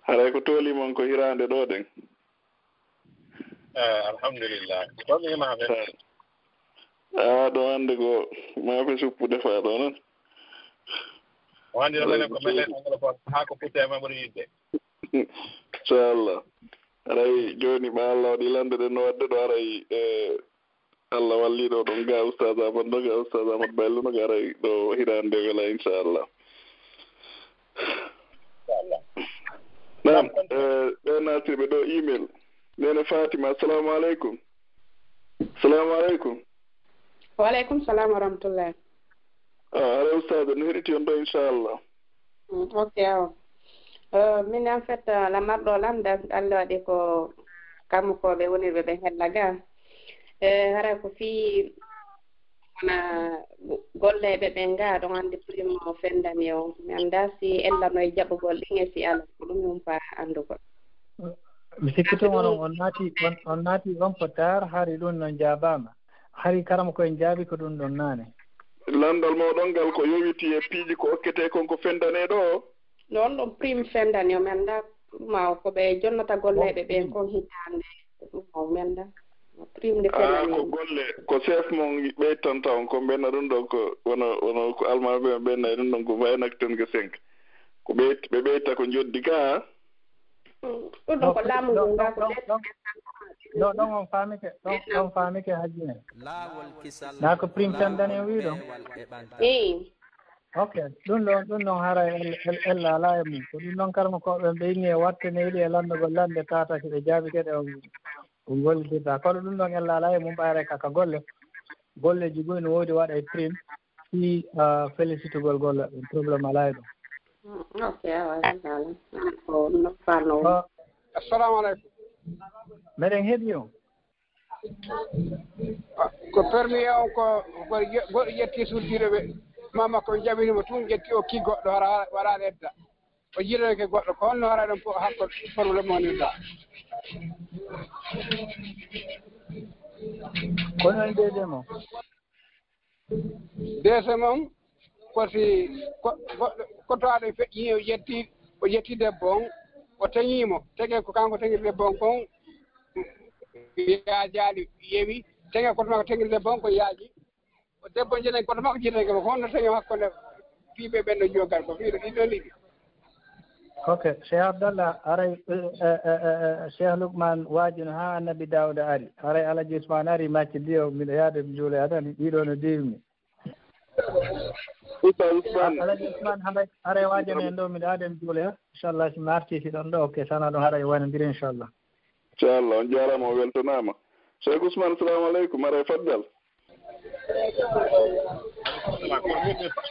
Haray ko tooli mon ko hiraande ɗo ɗen. Eh, alhamdulillah. Ɗon mi maafe. Ah ɗo hannde ko maafe suppude faa ɗo noon. O anndi ɗo menen ko menen anglophone haa ko putte ma ɓuri yidde. Inchallah. Haray jooni ɓa Allah waɗi lande ɗen no wadde ɗo haray e Allah walli ɗo ɗon ga ustaz Amadou no ga ustaz Amadou Baylo no ga aray ɗo hirande wala inchallah. Naam, ɓe nasirɓe ɗo email. Nene Fatima, assalamu aleykum. Assalamu aleykum. Wa aleykum salam wa rahmatullah. Ah, haray ustaz no heɗiti on ɗo inchallah. Ok awa. Min en fait lamarɗo lamda Allah waɗi ko kammu ko ɓe wonirɓe ɓe hella ga e hara ko fii Na go- golleeɓe ɓen ga ɗon anndi prime o fendani o. Mi anndaa si ella no e jaɓugol ɗin e si ala. Ko ɗum mi umpaa anndugol. Mi sikki tuma on on naati on on naati on ko tar hari ɗum non jaabaama. Hari karamoko en jaabi ko ɗum ɗon naane. Lanndal mooɗon ngal ko yowiti e piiji ko okketee kon ko fendanee ɗoo o. Ɗon ɗon prime fendani o mi anndaa ma ko ɓe jonnata golleeɓe ɓen kon hitaande. Ɗum o mi anndaa. Prime nde Ah, ko fendani. golle ko chef mon ɓeytanta on ko mbenna ɗum ɗon ko wono wono ko almaa ɓe ɓenna ɗum ɗon ko vingt ak ten ko cinq. Ko ɓe ɓe ɓeyta ko joddi ka. Ɗum ɗon ko laamu ngu ngaa ko ɗo ɗon on faamike ɗon ɗon faamike hajjine. Laawol kisal. Naa ko prime fendani o wii ɗon. Eyi. Ok, ɗum ɗon ɗum ɗon haray el- el- ella alaa e mum. Ko ɗum ɗon karma ko ɓen ɓe inni e watte neyɗi e lanndugol lannde tatake ɓe jaabi kadi o o gollitirta. Kono ɗum ɗon ella alaa e mum ɓayre kaka golle. Golleeji goy no woodi waɗa e prime. Si ah, félicitugol golle ɗum problème alaa e ɗum. Ok, awa, awa. Ko ɗum ɗon fanno. Ah, Assalamu aleykum. Meɗen heɗi on. Ko permis on ko goɗɗo ƴetti sultire ɓe mama ko jaɓinimo tun ƴetti okki goɗɗo hara waɗaani edda o jiranike goɗɗo ko honno hara ɗon hakko problème wonirta. Kono en deede mo. Deuxième on ko si goɗɗo kotoaɗo feƴƴi o ƴetti o ƴetti debbo on o teŋimo teŋe ko kanko teŋi debbo on kon yaajaali yewi teŋe koto makko teŋi debbo on ko yaaji o debbo jenen koto makko jinen ko honno teŋe hakkunde fiiɓe ɓen ɗo jogal ko fiiɗo ɗiɗo liɗi. Ok, Cheikh Abdallah, aray Cheikh Lukman waajino haa Annabi Daawuda ari. Aray Alaji Usman ari macci diyo miɗo yaade mi juuloya tan ɗiɗo no diwmi. Oustaz Ousmane. Alaji Usman haray haray waajano en ɗo miɗo yaade mi juuloya. Inchallah si mi arti si ɗon ɗo ok sana ɗo haray wonondiri inchallah. Inchallah on jaaraama o weltanaama. Cheikh Ousmane salamu aleykum aray faddal.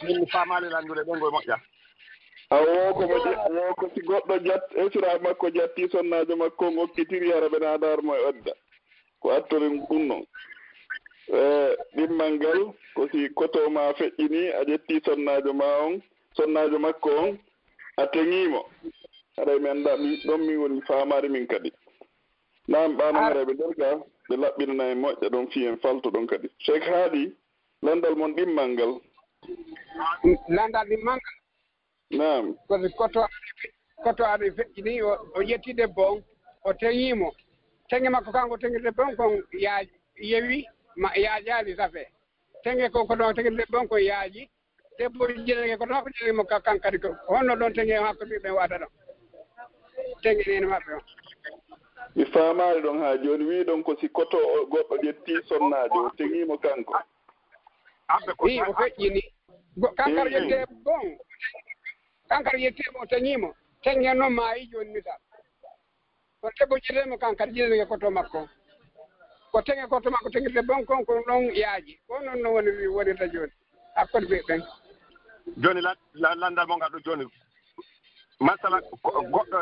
Min mi faamaali lanndude ɗo ngol moƴƴa. A woo ko mo je- woo ko si goɗɗo jat esira makko jatti sonnaajo makko on okkitiri hara ɓe naadaar mo e odda ko attori ɗum noon. E ɗimmal ngal ko si koto ma feƴƴini a ƴetti sonnaajo ma on sonnaajo makko on a teŋii mo. Haray mi annda mi ɗon min woni mi faamaali min kadi. Naam ɓaano haray ɓe nder ga ɓe laɓɓinana en moƴƴa ɗon fii en falto ɗon kadi. Cheikh Haadi. Lanndal mon ɗimmal ngal. Lanndal ɗimmal ngal. Naam. Koto koto aɗa feƴƴini o o ƴetti debbo on o teŋi mo teŋe makko kanko teŋi debbo on kon yaaji yewi ma yaajaali safe teŋe ko koto teŋi debbo on kon yaaji debbo jinanke koto makko jinanke mo kanko kadi ko honno ɗon teŋe hakko ɓiɓɓe waɗa ɗon teŋe nene maɓɓe on. Mi faamaali ɗon haa jooni wii ɗon ko si koto o goɗɗo ƴetti sonnaajo o teŋii mo kanko. Wi o feƴƴini kankara ƴettee bon kankara ƴettee mo teŋii mo teŋe noon maayi jooni misal ko debbo ƴettee mo kankara ƴettee koto makko ko teŋe koto makko teŋirde bon kon ko ɗon yaaji ko noon no woni wonirta jooni hakkunde ɓe ɓen. Jooni lanndal mo ngal ɗo jooni masala goɗɗo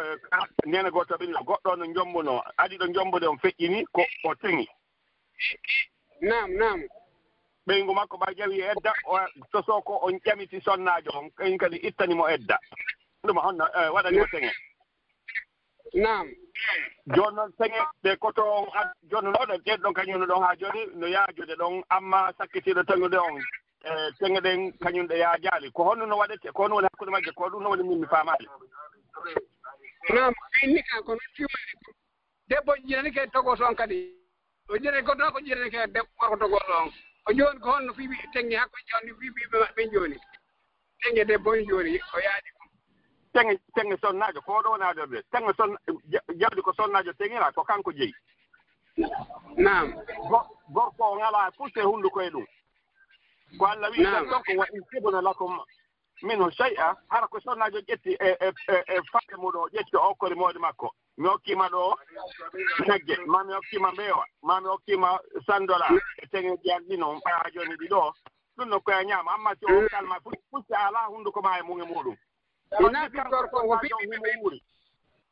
nene gooto ɓinna goɗɗo no jombunoo adi ɗo jombude on feƴƴini ko o teŋi. Naam naam. Ɓeyngu makko ɓa ƴawi edda o tosoo ko on ƴamiti sonnaajo on kañum kadi ittani mo edda. Ɗum honno waɗani mo teŋe. Naam. Jooni noon teŋe ɗe koto on ad jooni no ɗon ƴeeɗ ɗon kañum no ɗon haa jooni no yaajude ɗon amma sakkitiiɗo teŋude on e teŋe ɗen kañum ɗe yaajaali ko honno no waɗete ko honno woni hakkunde majje ko ɗum no woni min mi faamaali. Naam inni kan ko noon tiwani ko debbo jinani ke togo toon kadi o jinani ko toon ko jinani ke debbo gorko togo toon o jooni ko honno fii ɓe teŋe hakkunde jooni fii ɓe maɓɓe jooni teŋe debbo en jooni o yaadi ɗum. Teŋe teŋe sonnaajo ko ɗo wonaa ɗo de teŋe son jawdi ko sonnaajo teŋira ko kanko jeyi. Naam. Gorko o ŋalaa fus e hunnduko e ɗum. Ko Allah wi'i tan ɗon ko wa in tibna lakum minhu shay'a hara ko sonnaajo ƴetti e e e faale muɗum o ƴetti o okkori moodi makko mi okkima ɗo nagge ma mi okkima mbeewa ma mi okkima sandola e teŋeji an ɗino ɓaa jooni ɗi ɗo ɗum no koya ñaama amma si o kalma fucca ala hunnduko ma e mum e muɗum. Ko nafi gorko o fiɓɓi ɓe ɓuri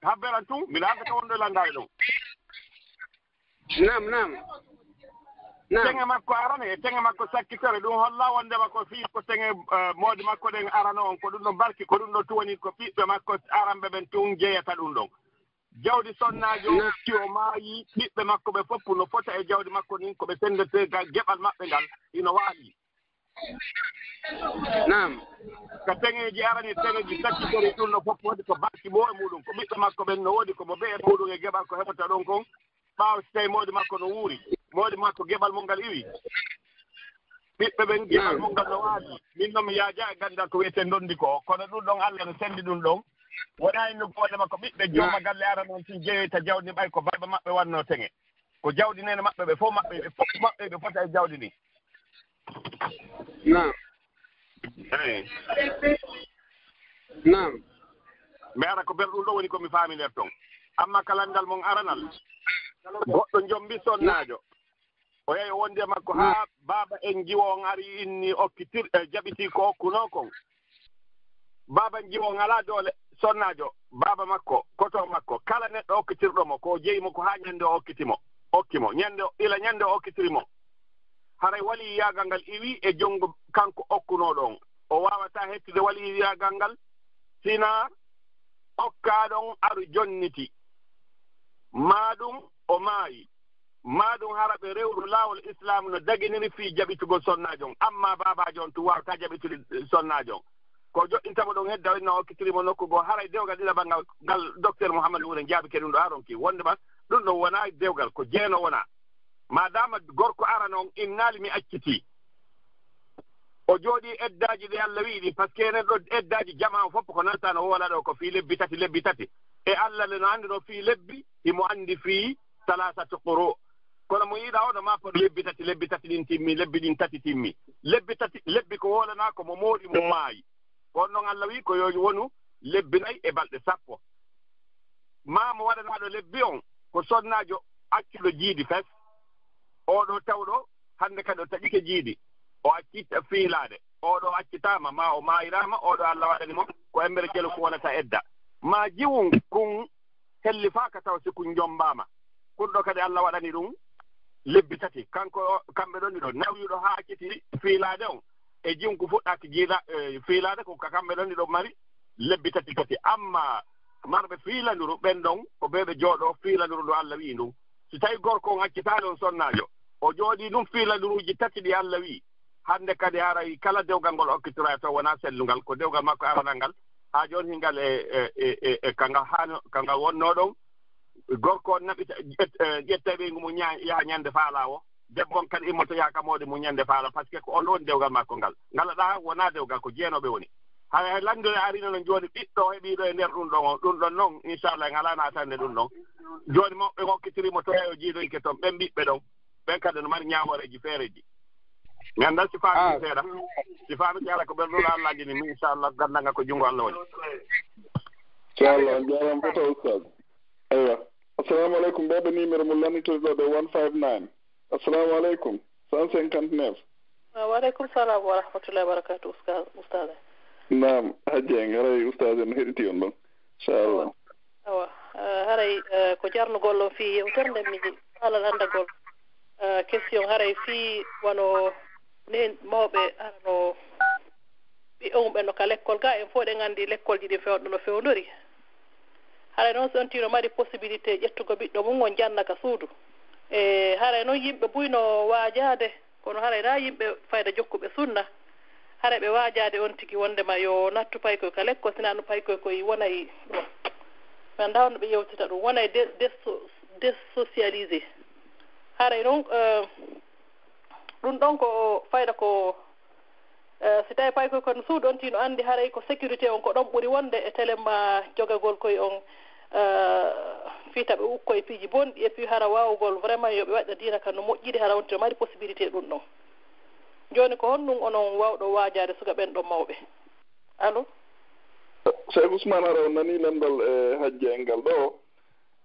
habberan tun mbiɗa arde ka wonɗo e lanndaade ɗum. Naam naam. Teŋe makko arano e teŋe makko sakkitore, ɗum holla wondema ko fii ko teŋe, eh, moodi makko ɗen arano on, ko ɗum ɗon barki, ko ɗum ɗon tun woni ko ɓiɓɓe makko aranɓe ɓen tun jeyata ɗum ɗon. Jawdi sonnaajo o, si o maayi, ɓiɓɓe makko ɓe fof no fota e jawdi makko ndin, ko ɓe senndetee ga geɓal maɓɓe ngal, hino waali. Naam. Ka teŋeeji arani, teŋeeji sakkitore, ɗum no fof woodi ko barki mo e muuɗum, ko ɓiɓɓe makko ɓen no woodi ko mo ɓe e muuɗum e geɓal ko heɓata ɗon kon, ɓaawo si tawi moodi makko no wuuri, moodi makko geɓal mum ngal iwi. Ɓiɓɓe ɓen geɓal mum ngal no waali. Min noon mi yaaja e ganndal ko wiyetee ndondi ko, kono ɗum ɗon Allah no senndi ɗum ɗon. Wonaa innu ko wonde makko ɓiɓɓe jooma galle arano on tun jeyoyta jawdi ɓay ko baaba maɓɓe wannoo teŋe. Ko jawdi nene maɓɓe ɓe fof maɓɓe, ɓe fof maɓɓe ɓe fota e jawdi ndin. Naam. Eey. Naam. Mi ara ko ber ɗum ɗo woni ko mi faami nder ton. Amma ka lanndal mon aranal, goɗɗo jombi sonnaajo. O yahi o wondi e makko haa baaba en jiwo on ari inni okkitir-, eh, jaɓitii ko okkunoo kon. Baaba en jiwo on alaa doole, sonnaajo, baaba makko, koto makko, kala neɗɗo okkitirɗo mo, ko o jeyi mo ko haa ñande o okkiti mo, okki mo. Ñande o, ila ñande o okkitiri mo. Haray waliyaagal ngal iwi e junngo kanko okkunooɗo on. O waawataa hettude waliyaagal ngal, sina okkaaɗo on aru jonniti. Maa ɗum o maayi. Maa ɗum hara ɓe rewru laawol Islaamu no daginiri fii jaɓitugol sonnaajo on. Amma baabaajo on tun waawataa jaɓitude sonnaajo on. Ko joɗɗinta mo ɗon hedda o inna o okkitiri mo nokku goo. Haray dewgal ɗiɗaɓal ngal, ngal Docteur Mouhammad Wuren jaabike ɗum ɗo haa ronki. Wondema ɗum ɗon wonaa dewgal, ko jeeno wonaa. Maadaama gorko arano on innaali mi accitii. O jooɗii eddaaji ɗi Allah wi'i ɗin, parce que enen ɗo eddaaji jamaa on fof ko nanta no woola ɗo ko fii lebbi tati, lebbi tati. E Allah le no anndi no fii lebbi, himo anndi fii salaasatu quru. Kono mo yiɗa o no maa poɗo lebbi tati, lebbi tati ɗin timmi, lebbi ɗin tati timmi. Lebbi tati, lebbi ko woolanaa ko mo moori mo maayi. Ko on non Allah wi'i ko yo wonu lebbi nayi e balɗe sappo. Maa mo waɗanaaɗo lebbi on ko sonnaajo accuɗo jiidi fes. Oo ɗoo tawɗo hannde kadi o taƴike jiidi, o accii fiilaade. Oo ɗoo accitaama, maa o maayiraama, oo ɗoo Allah waɗani mo ko embere jelu ko wonata edda. Maa jiwun kun hellifaaka taw si kun jommbaama. Kun ɗoo kadi Allah waɗani ɗum lebbi tati. Kanko, kamɓe ɗon ɗiɗo, nawyuɗo haa acciti fiilaade on, e jiwun ko fuɗɗaaki jiila-, eh, fiilaade, ko ka kamɓe ɗon ɗiɗo mari lebbi tati tati. Amma marɓe fiilanduru ɓen ɗon, ko ɓe ɓe jooɗoo fiilanduru ndu Allah wi'i ndun. Si tawi gorko on accitaali on sonnaajo, o jooɗii ɗum fiilanduruuji tati ɗi Allah wi'i. Hannde kadi haray kala dewgal ngol okkitoraa taw wonaa sellungal, ko dewgal makko aranal ngal. Haa jooni hingal e, e, e, e, e ka ngal haano, ka ngal wonnoo ɗon. Gorko on naɓita, ƴet-, eh, ƴetta ɓeyngu mum ña-, yaha ñande faalaa woo. Debbo on kadi immoto yaha ka moodi mum ñande faalaa, parce que ko on ɗon woni dewgal makko ngal. Ngal ɗaa wonaa dewgal, ko jeenooɓe woni. Hay, hay lanndere arino non jooni, ɓiɗɗo heɓiiɗo e nder ɗum ɗon on, ɗum ɗon non, inchallah, en alaa naatande ɗum ɗon. Jooni mo ɓe okkitiri mo to yahi o jiidoyke ton, ɓen ɓiɓɓe ɗon, ɓen kadi no mari ñaaworeeji feereeji. Mi anndaa si faami seeɗa. Si faami seeɗa ko ɓen ɗum Allah anndini mi, inchallah, ganndal ngal ko junngo Allah woni. Inchallah, on jaaraama fota, Oustaz. Eywa. Assalamu aleykum, ɓeɗo numéro mo lannditoyɗo ɗo, one five nine. Assalamu aleykum, cent cinquante-neuf. Ah, wa aleykum salam wa rahmatullahi wa barakatuh, usta-, ustaz. Naam, Hajji en, haray ustaz en heɗiti on ɗon. Inchallah. Awa, ah, haray, eh, ko jarnugol on fii yewtere nden mi faalaa lanndagol, eh, question haray fii wano nen mawɓe arano ɓiɓɓe mum ɓen no ka lekkol ga, en fof ɗen anndi lekkolji ɗin fewndo no fewndori. Haray noon so on tino mari possibilité ƴettugo ɓiɗɗo mum on janna ka suudu. E haray noon yimɓe buy no waajaade, kono haray na yimɓe fayda jokkuɓe sunna. Haray ɓe waajaade on tigi wondema yo nattu paykoy ka lekkol, sinaa no paykoy koy wonay ɗum. Mi anndaa honno ɓe yewtita ɗum, wonay de-, desso-, désocialisé. Haray noon, eh, ɗum ɗon ko fayda ko, eh, si tawi paykoy kono suudu on tino anndi haray ko sécurité on ko ɗon ɓuri wonde e télé ma jogagol koy on, eh, fii taɓe ukkoye piiji bonɗi, et puis hara waawugol vraiment yo ɓe waɗa diina kan no moƴƴiri, hara on tino mari possibilité ɗum ɗon. Jooni ko honɗum onon waawɗo waajaade suka ɓen ɗon mawɓe? Allo? Cheikh Ousmane, hara on nanii lanndal e hajja en ngal ɗo?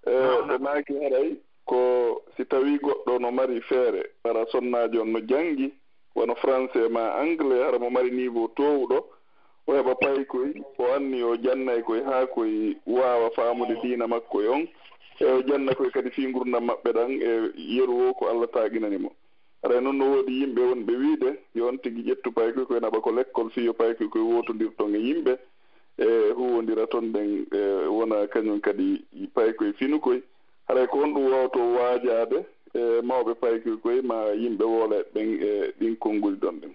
E, ɓe maaki haray ko si tawii goɗɗo no mari feere, hara sonnaajo on no janngi, wano français maa anglais, hara mo mari niveau toowuɗo, o heɓa paykoy, o anni o jannay koy haa koy waawa faamude diina makko e on, e o janna koy kadi fii ngurndan maɓɓe ɗan e yeru woo ko Allah taaginani mo. Haray noon no woodi yimɓe wonɓe wiide yo on tigi ƴettu paykoy koy naɓa ko lekkol fii yo paykoy koy wootondir toon e yimɓe, e huuwondira toon ɓen, e wona kañum kadi paykoy finukoy. Haray ko honɗum waawtoo waajaade e mawɓe paykoy koy maa yimɓe woolaaɓe ɓen e ɗin konnguɗi ɗon ɗin?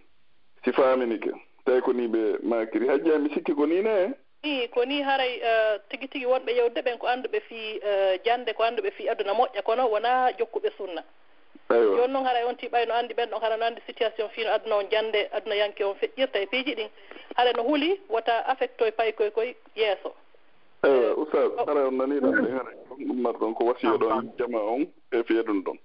Si faaminike, tawi ko nii ɓe maakiri. Hajjaa, mi sikki ko nii ne? Ii, ko nii haray, eh, tigi tigi wonɓe yewde ɓen ko annduɓe fii, eh, jannde, ko annduɓe fii aduna moƴƴa, kono wonaa jokkuɓe sunna. Eywa. Jooni noon haray on tigi ɓay no anndi ɓen ɗon, hara no anndi situation fii no aduna on jannde, adunayanke on feƴƴirta e piiji ɗin. Haray no huli wota affectoy paykoy koy yeeso. Eywa, eh, Oustaz, haray on nanii ɗum ɗin, haray ɗum marɗon ko wasiya ɗon jama on e fii ɗum ɗon.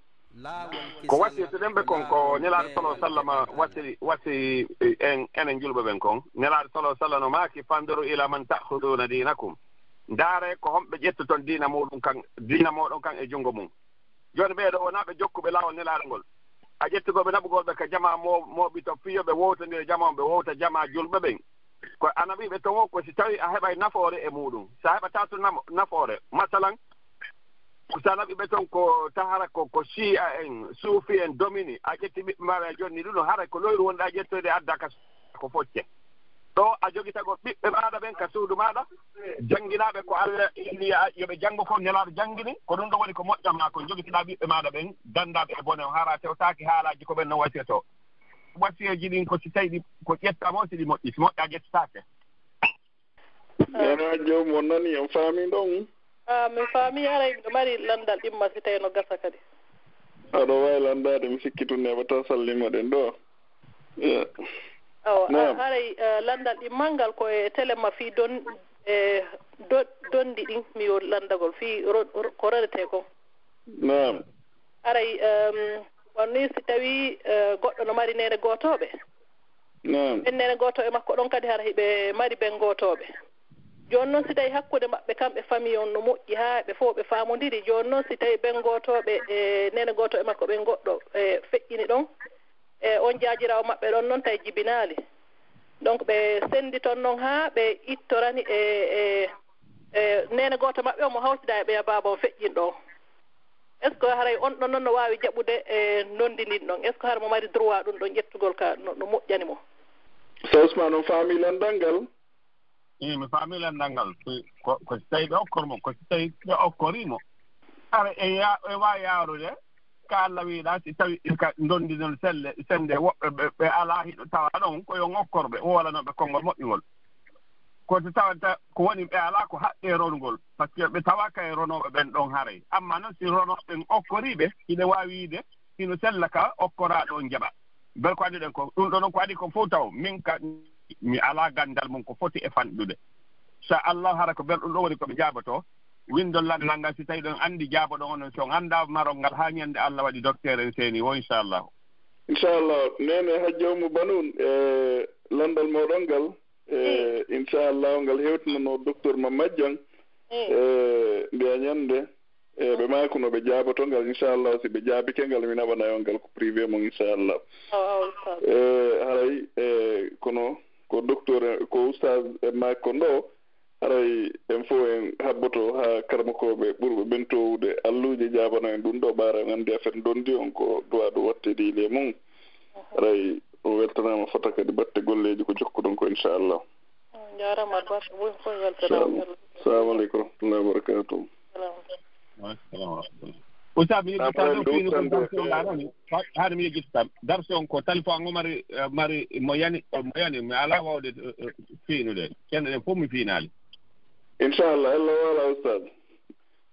Ko wasiytuɗen ɓe kon ko Nelaaɗo sallallahu alaihi wasallam wasi-, wasi en, enen julɓe ɓen kon. Nelaaɗo sallallahu alaihi wasallam no maaki, "Fanzuru ila man ta'khuduna dinakum." Ndaare ko homɓe ƴettoton diina muɗum kan, diina moɗon kan e junngo mum. Jooni ɓee ɗoo wonaa ɓe jokkuɓe laawol Nelaaɗo ngol. A ƴetti ko ɓe naɓugol ɓe ka jamaa mo-, mooɓito fii yo ɓe wowtondira jamaa on, ɓe wowta jamaa julɓe ɓen. Ko a naɓi ɓe ton o ko si tawi a heɓay nafoore e muɗum. Si a heɓataa tun namo-, nafoore, masalan, Ko sanaɓi ɓe ton ko tahara ko, ko Shia en, Sufi en domini. A ƴetti ɓiɓɓe maaɗa e jonni ɗum, haray ko loyru wonɗa ƴettoyde adda ka ko focce. Ɗo a jogitagol ɓiɓɓe maaɗa ɓen ka suudu maaɗa, jannginaaɓe ko Allah inni yo ɓe janngo kon Nelaaɗo janngini, ko ɗum ɗo woni ko moƴƴan maa kon. Jogitiɗaa ɓiɓɓe maaɗa ɓen, danndaaɓe e bone on, hara tewtaaki haalaaji ko ɓen no wasiyotoo. Wasiyeeji ɗin ko si tawi ɗi ko ƴettaama o, si ɗi moƴƴi, si moƴƴaa ƴettataake. Neene Hajjo, mo nani, on faami ɗon? Ah, mi faami, haray miɗo mari lanndal ɗimma, si tawi no gasa kadi. Aɗo waawi lanndaade, mi sikki tun neɓataa sallima ɗen ɗo. Eh. Awa, a-, Naam. Haray, eh, lanndal ɗimmal ngal ko e télé ma fii don-, eh, do-, donndi ɗin, mi yo lanndagol fii ro-, ro-, ko rodetee kon. Naam. Haray, em, wano nii si tawii, eh, goɗɗo no mari neene gootooɓe. Naam. Ɓen neene gootooɓe makko ɗon kadi hara hiɓe mari ben gootooɓe. Jooni non si tawii hakkunde maɓɓe kamɓe famille on no moƴƴi haa ɓe fof ɓe faamondiri, jooni non si tawii ben gootooɓe e neene gootooɓe makko ɓen goɗɗo, e, feƴƴini ɗon, e on jaajiraawo maɓɓe ɗon non tawi jibinaali. Donc ɓe senndi ton non haa ɓe ittorani e, e, e neene gooto maɓɓe on mo hawtida e ɓeya baaba on feƴƴinɗo on. Est-ce que haray on ɗon non no waawi jaɓude e nonndi ndin ɗon? Est-ce que hara mo mari droit ɗum ɗon ƴettugol ka no, no moƴƴani mo? Sa Ousmane, on faami lanndal ngal? Ii, mi faami lanndal ngal. Ko, ko, ko si tawii ɓe okkor mo, ko si tawii ɓe okkorii mo. Hara en ya-, en waawi yaarude ka Allah wiɗa, si tawi ka ndonndi non selle, sennde woɓɓe ɓe, ɓe alaa hiɗo tawa ɗon, ko yo ŋokkorɓe, woolanooɓe konngol moƴƴungol. Ko si tawata ko woni ɓe alaa ko haqqe ronngol, par ce que ɓe tawaaka e ronooɓe ɓen ɗon haray. Amma non si ronooɓe ɓen okkorii ɓe, hiɗe waawi wiide hino sella ka okkoraaɗo on jaɓa. Bel ko annduɗen ko, ɗum ɗo non ko adii ko fof taw, min ka, mi alaa ganndal mum ko foti e fanɗude. Sa Allah hara ko bel ɗum ɗo woni ko ɓe jaaboto, winndol lanndal ngal, si tawii ɗon anndi jaaboɗon onon, si on anndaa marol ngal haa ñannde Allah waɗi docteur en seeni o, inchallah. Inchallah. Neene Hajja Ummu Banuun, e lanndal mooɗon ngal, e, inchallah, ngal hewtinanoo docteur Mamad Dieng, e, mbiya ñannde, e, ɓe maakuno ɓe jaaboto ngal, inchallah, si ɓe jaabike ngal, mi naɓanay on ngal ko privé mum, inchallah. E, haray, e, kono ko docteur, ko oustaz e maaki kon ɗo, haray en fof en habboto haa karamokooɓe ɓurɓe ɓen toowude alluuje jaabano en ɗum ɗo ɓaara, en anndi affaire ndonndi on ko duwaa ɗum wattediili e mum. Haray o weltanaama fota kadi batte golleeji ko jokkuɗon ko, inchallah. On njaaraama, batte ɓuri fof weltanaama. Inchallah. Assalamu aleykum wa rahmatullahi wa barakatuh. Salam. Wa aleykum salam wa rahmatullah. Oustaz, mi yejjittaa ɗo fiinu ko darsi on arani. Ha-, haade mi yejjittaa. Darsi on ko téléphone ngo mari, eh, mari mo yani, mo yani, mi alaa waawde, eh, eh, fiinude. Cenɗe ɗen fof mi fiinaali. Inchallah, Allah waala, Oustaz.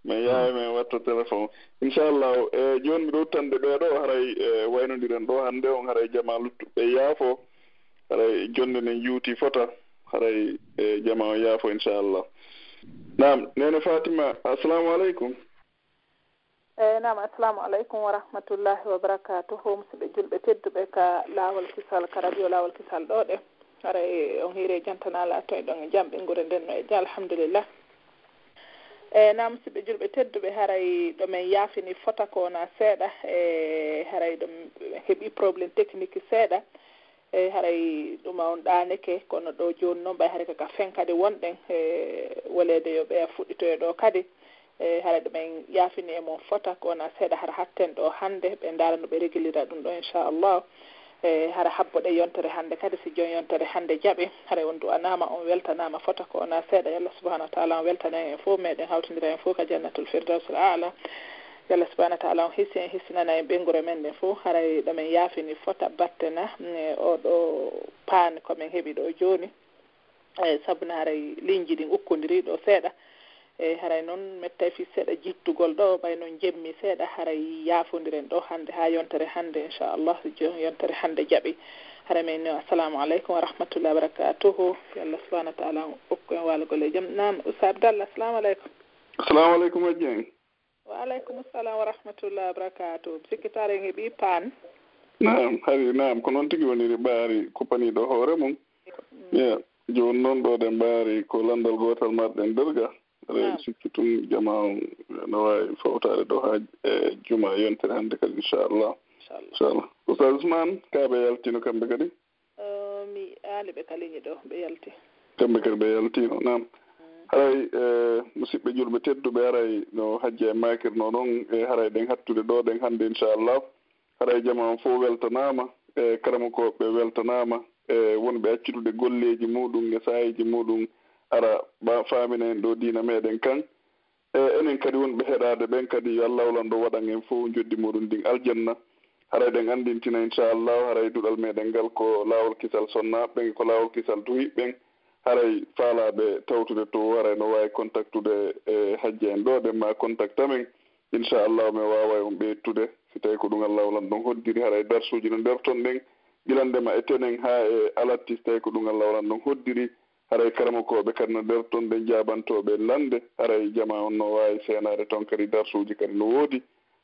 Mi yahay, mi watta téléphone. Inchallah, e jooni miɗo uttande ɓee ɗo, haray, e, waynondiren ɗo hannde on, haray jamaa luttuɓe yaafo, haray jonnde nden juuti fota, haray, e, jamaa on yaafo, inchallah. Naam, Neene Fatima, assalamu aleykum. Eey, naam, assalamu aleykum wa rahmatullahi wa barakatuhu. Musidɓe julɓe tedduɓe ka Laawol Kisal, ka radio Laawol Kisal ɗo ɗe. Haray on hiiri e jam tan alaa, toon e ɗon e jam, ɓe ngure nden no e jam, alhamdulillah. Eey, naam, musidɓe julɓe tedduɓe, haray ɗo men yaafini fota ko wonaa seeɗa, e haray ɗo men heɓi problème technique seeɗa. Eey, haray ɗum on ɗaanike, kono ɗo jooni noon, ɓay haray ko ka fen kadi wonɗen, e woleede yo ɓeya fuɗɗitoyo ɗo kadi. E hara ɗumen yaafini e mon fota ko wona seeɗa, hara hatten ɗo hannde ɓe ndaara no ɓe regilira ɗum ɗo, inchallah. E hara habbo ɗe yontere hannde kadi, si joon yontere hannde jaɓi, hara on du'anaama, on weltanaama fota ko wona seeɗa. Yalla subhanahu wa taala on weltana en fof, meɗen hawtindira en fof ka jannatul firdawsil aala. Yalla subhanahu wa taala on hissi en, hissinana en ɓeynguure men ɗen fof. Haray ɗo men yaafini fota battena e oɗo paan ko men heɓi ɗo jooni. E sabu na haray liinji ɗin ukkondiri ɗo seeɗa. E haray noon mettay fi seeɗa jittugol ɗo, ɓay noon jemmi seeɗa, haray yaafondiren ɗo hannde haa yontere hannde, inchallah, si joon yontere hannde jaɓi. Haray men no, assalamu aleykum wa rahmatullahi wa barakatuhu. Yo Allah subhanahu wa taala okku en waalugol e jam. Naam, Oustaz Abdallah, assalamu aleykum. Assalamu aleykum, Hajji en. Wa aleykum salam wa rahmatullahi wa barakatuhu. Mi sikkitaare en heɓi paan. Naam, hari naam, ko noon tigi woniri, ɓaari kuppaniiɗo hoore mum. Ya, jooni noon ɗo ɗen ɓaari ko lanndal gootal marɗen derga. Eɗen sikki tun jama on no waawi fawtaade ɗo haa e juma yontere hannde kadi, inchallah. Inchallah. Oustaz Ousmane, kaa ɓe yaltino kamɓe kadi? Eh, mi aali ɓe ka ligne ɗo, ɓe yalti. Kamɓe kadi ɓe yaltino, naam. Haray, eh, musidɓe julɓe tedduɓe, haray no Hajji en maakirno ɗon, e haray ɗen hattude ɗo ɗen hannde, inchallah. Haray jama on fof weltanaama, e karamokooɓe weltanaama, e wonɓe accudude golleeji muɗum e saayeeji muɗum, ara ba faamina en ɗo diina meɗen kan. E enen kadi wonɓe heɗaade ɓen kadi, yo Allah lanɗo waɗan en fof njoddi muɗum ndin aljanna. Haray ɗen anndintina, inchallah, haray duɗal meɗen ngal ko laawol kisal sonnaaɓe ɓen, ko laawol kisal duhiiɓe ɓen. Haray faalaaɓe tawtude to, haray no waawi contactude e Hajji en ɗo, ɗen ma contacta men. Inchallah, men waaway on ɓeytude, si tawi ko ɗum Allah lanɗo on hoddiri. Haray darsuuji no nder ton ɗen, gilande ma e tenen haa e alatti, si tawi ko ɗum Allah lanɗo on hoddiri. Haray karamokooɓe kadi no nder ton ɗen, jaabantooɓe lande. Haray jama on no waawi seenaade ton kadi, darsuuji kadi no woodi.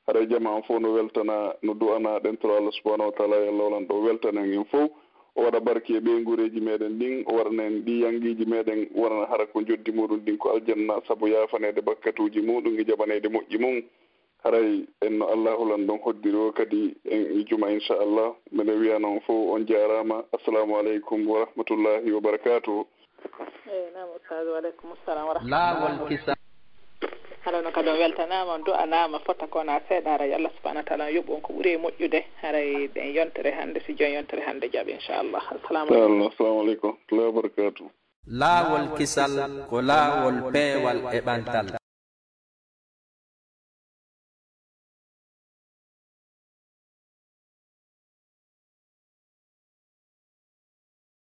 Haray jama on fof no weltana, no du'ana, ɗen toro Allah subhanahu wa taala, yo Allah lanɗo weltana en fof. O waɗa barki e ɓeynguureeji meɗen ɗin, o waɗana en ɗi yangiiji meɗen, wonana hara ko njoddi muɗum ndin ko aljanna, sabu yaafaneede bakkatuuji muɗum e jaɓaneede moƴƴi mum. Haray en no Allahu lanɗo on hoddiri o kadi, en e juma, inchallah. Mbeɗen wiya noon fof on jaaraama. Assalamu aleykum wa rahmatullahi wa barakatuhu. Eyi, naam, Oustaz, wa aleykum salam wa rahmatullah. Laawol kisal. Hara no kadi on weltanaama, on du'anaama fota ko wona seeɗa, haray Allah subhanahu wa taala on yoɓu on ko ɓuri e moƴƴude. Haray ɗen yontere hannde, si joon yontere hannde jaɓi, inchallah. Assalamu aleykum. Inchallah, assalamu aleykum wa rahmatullahi wa barakatuhu. Laawol kisal ko laawol peewal e ɓantal.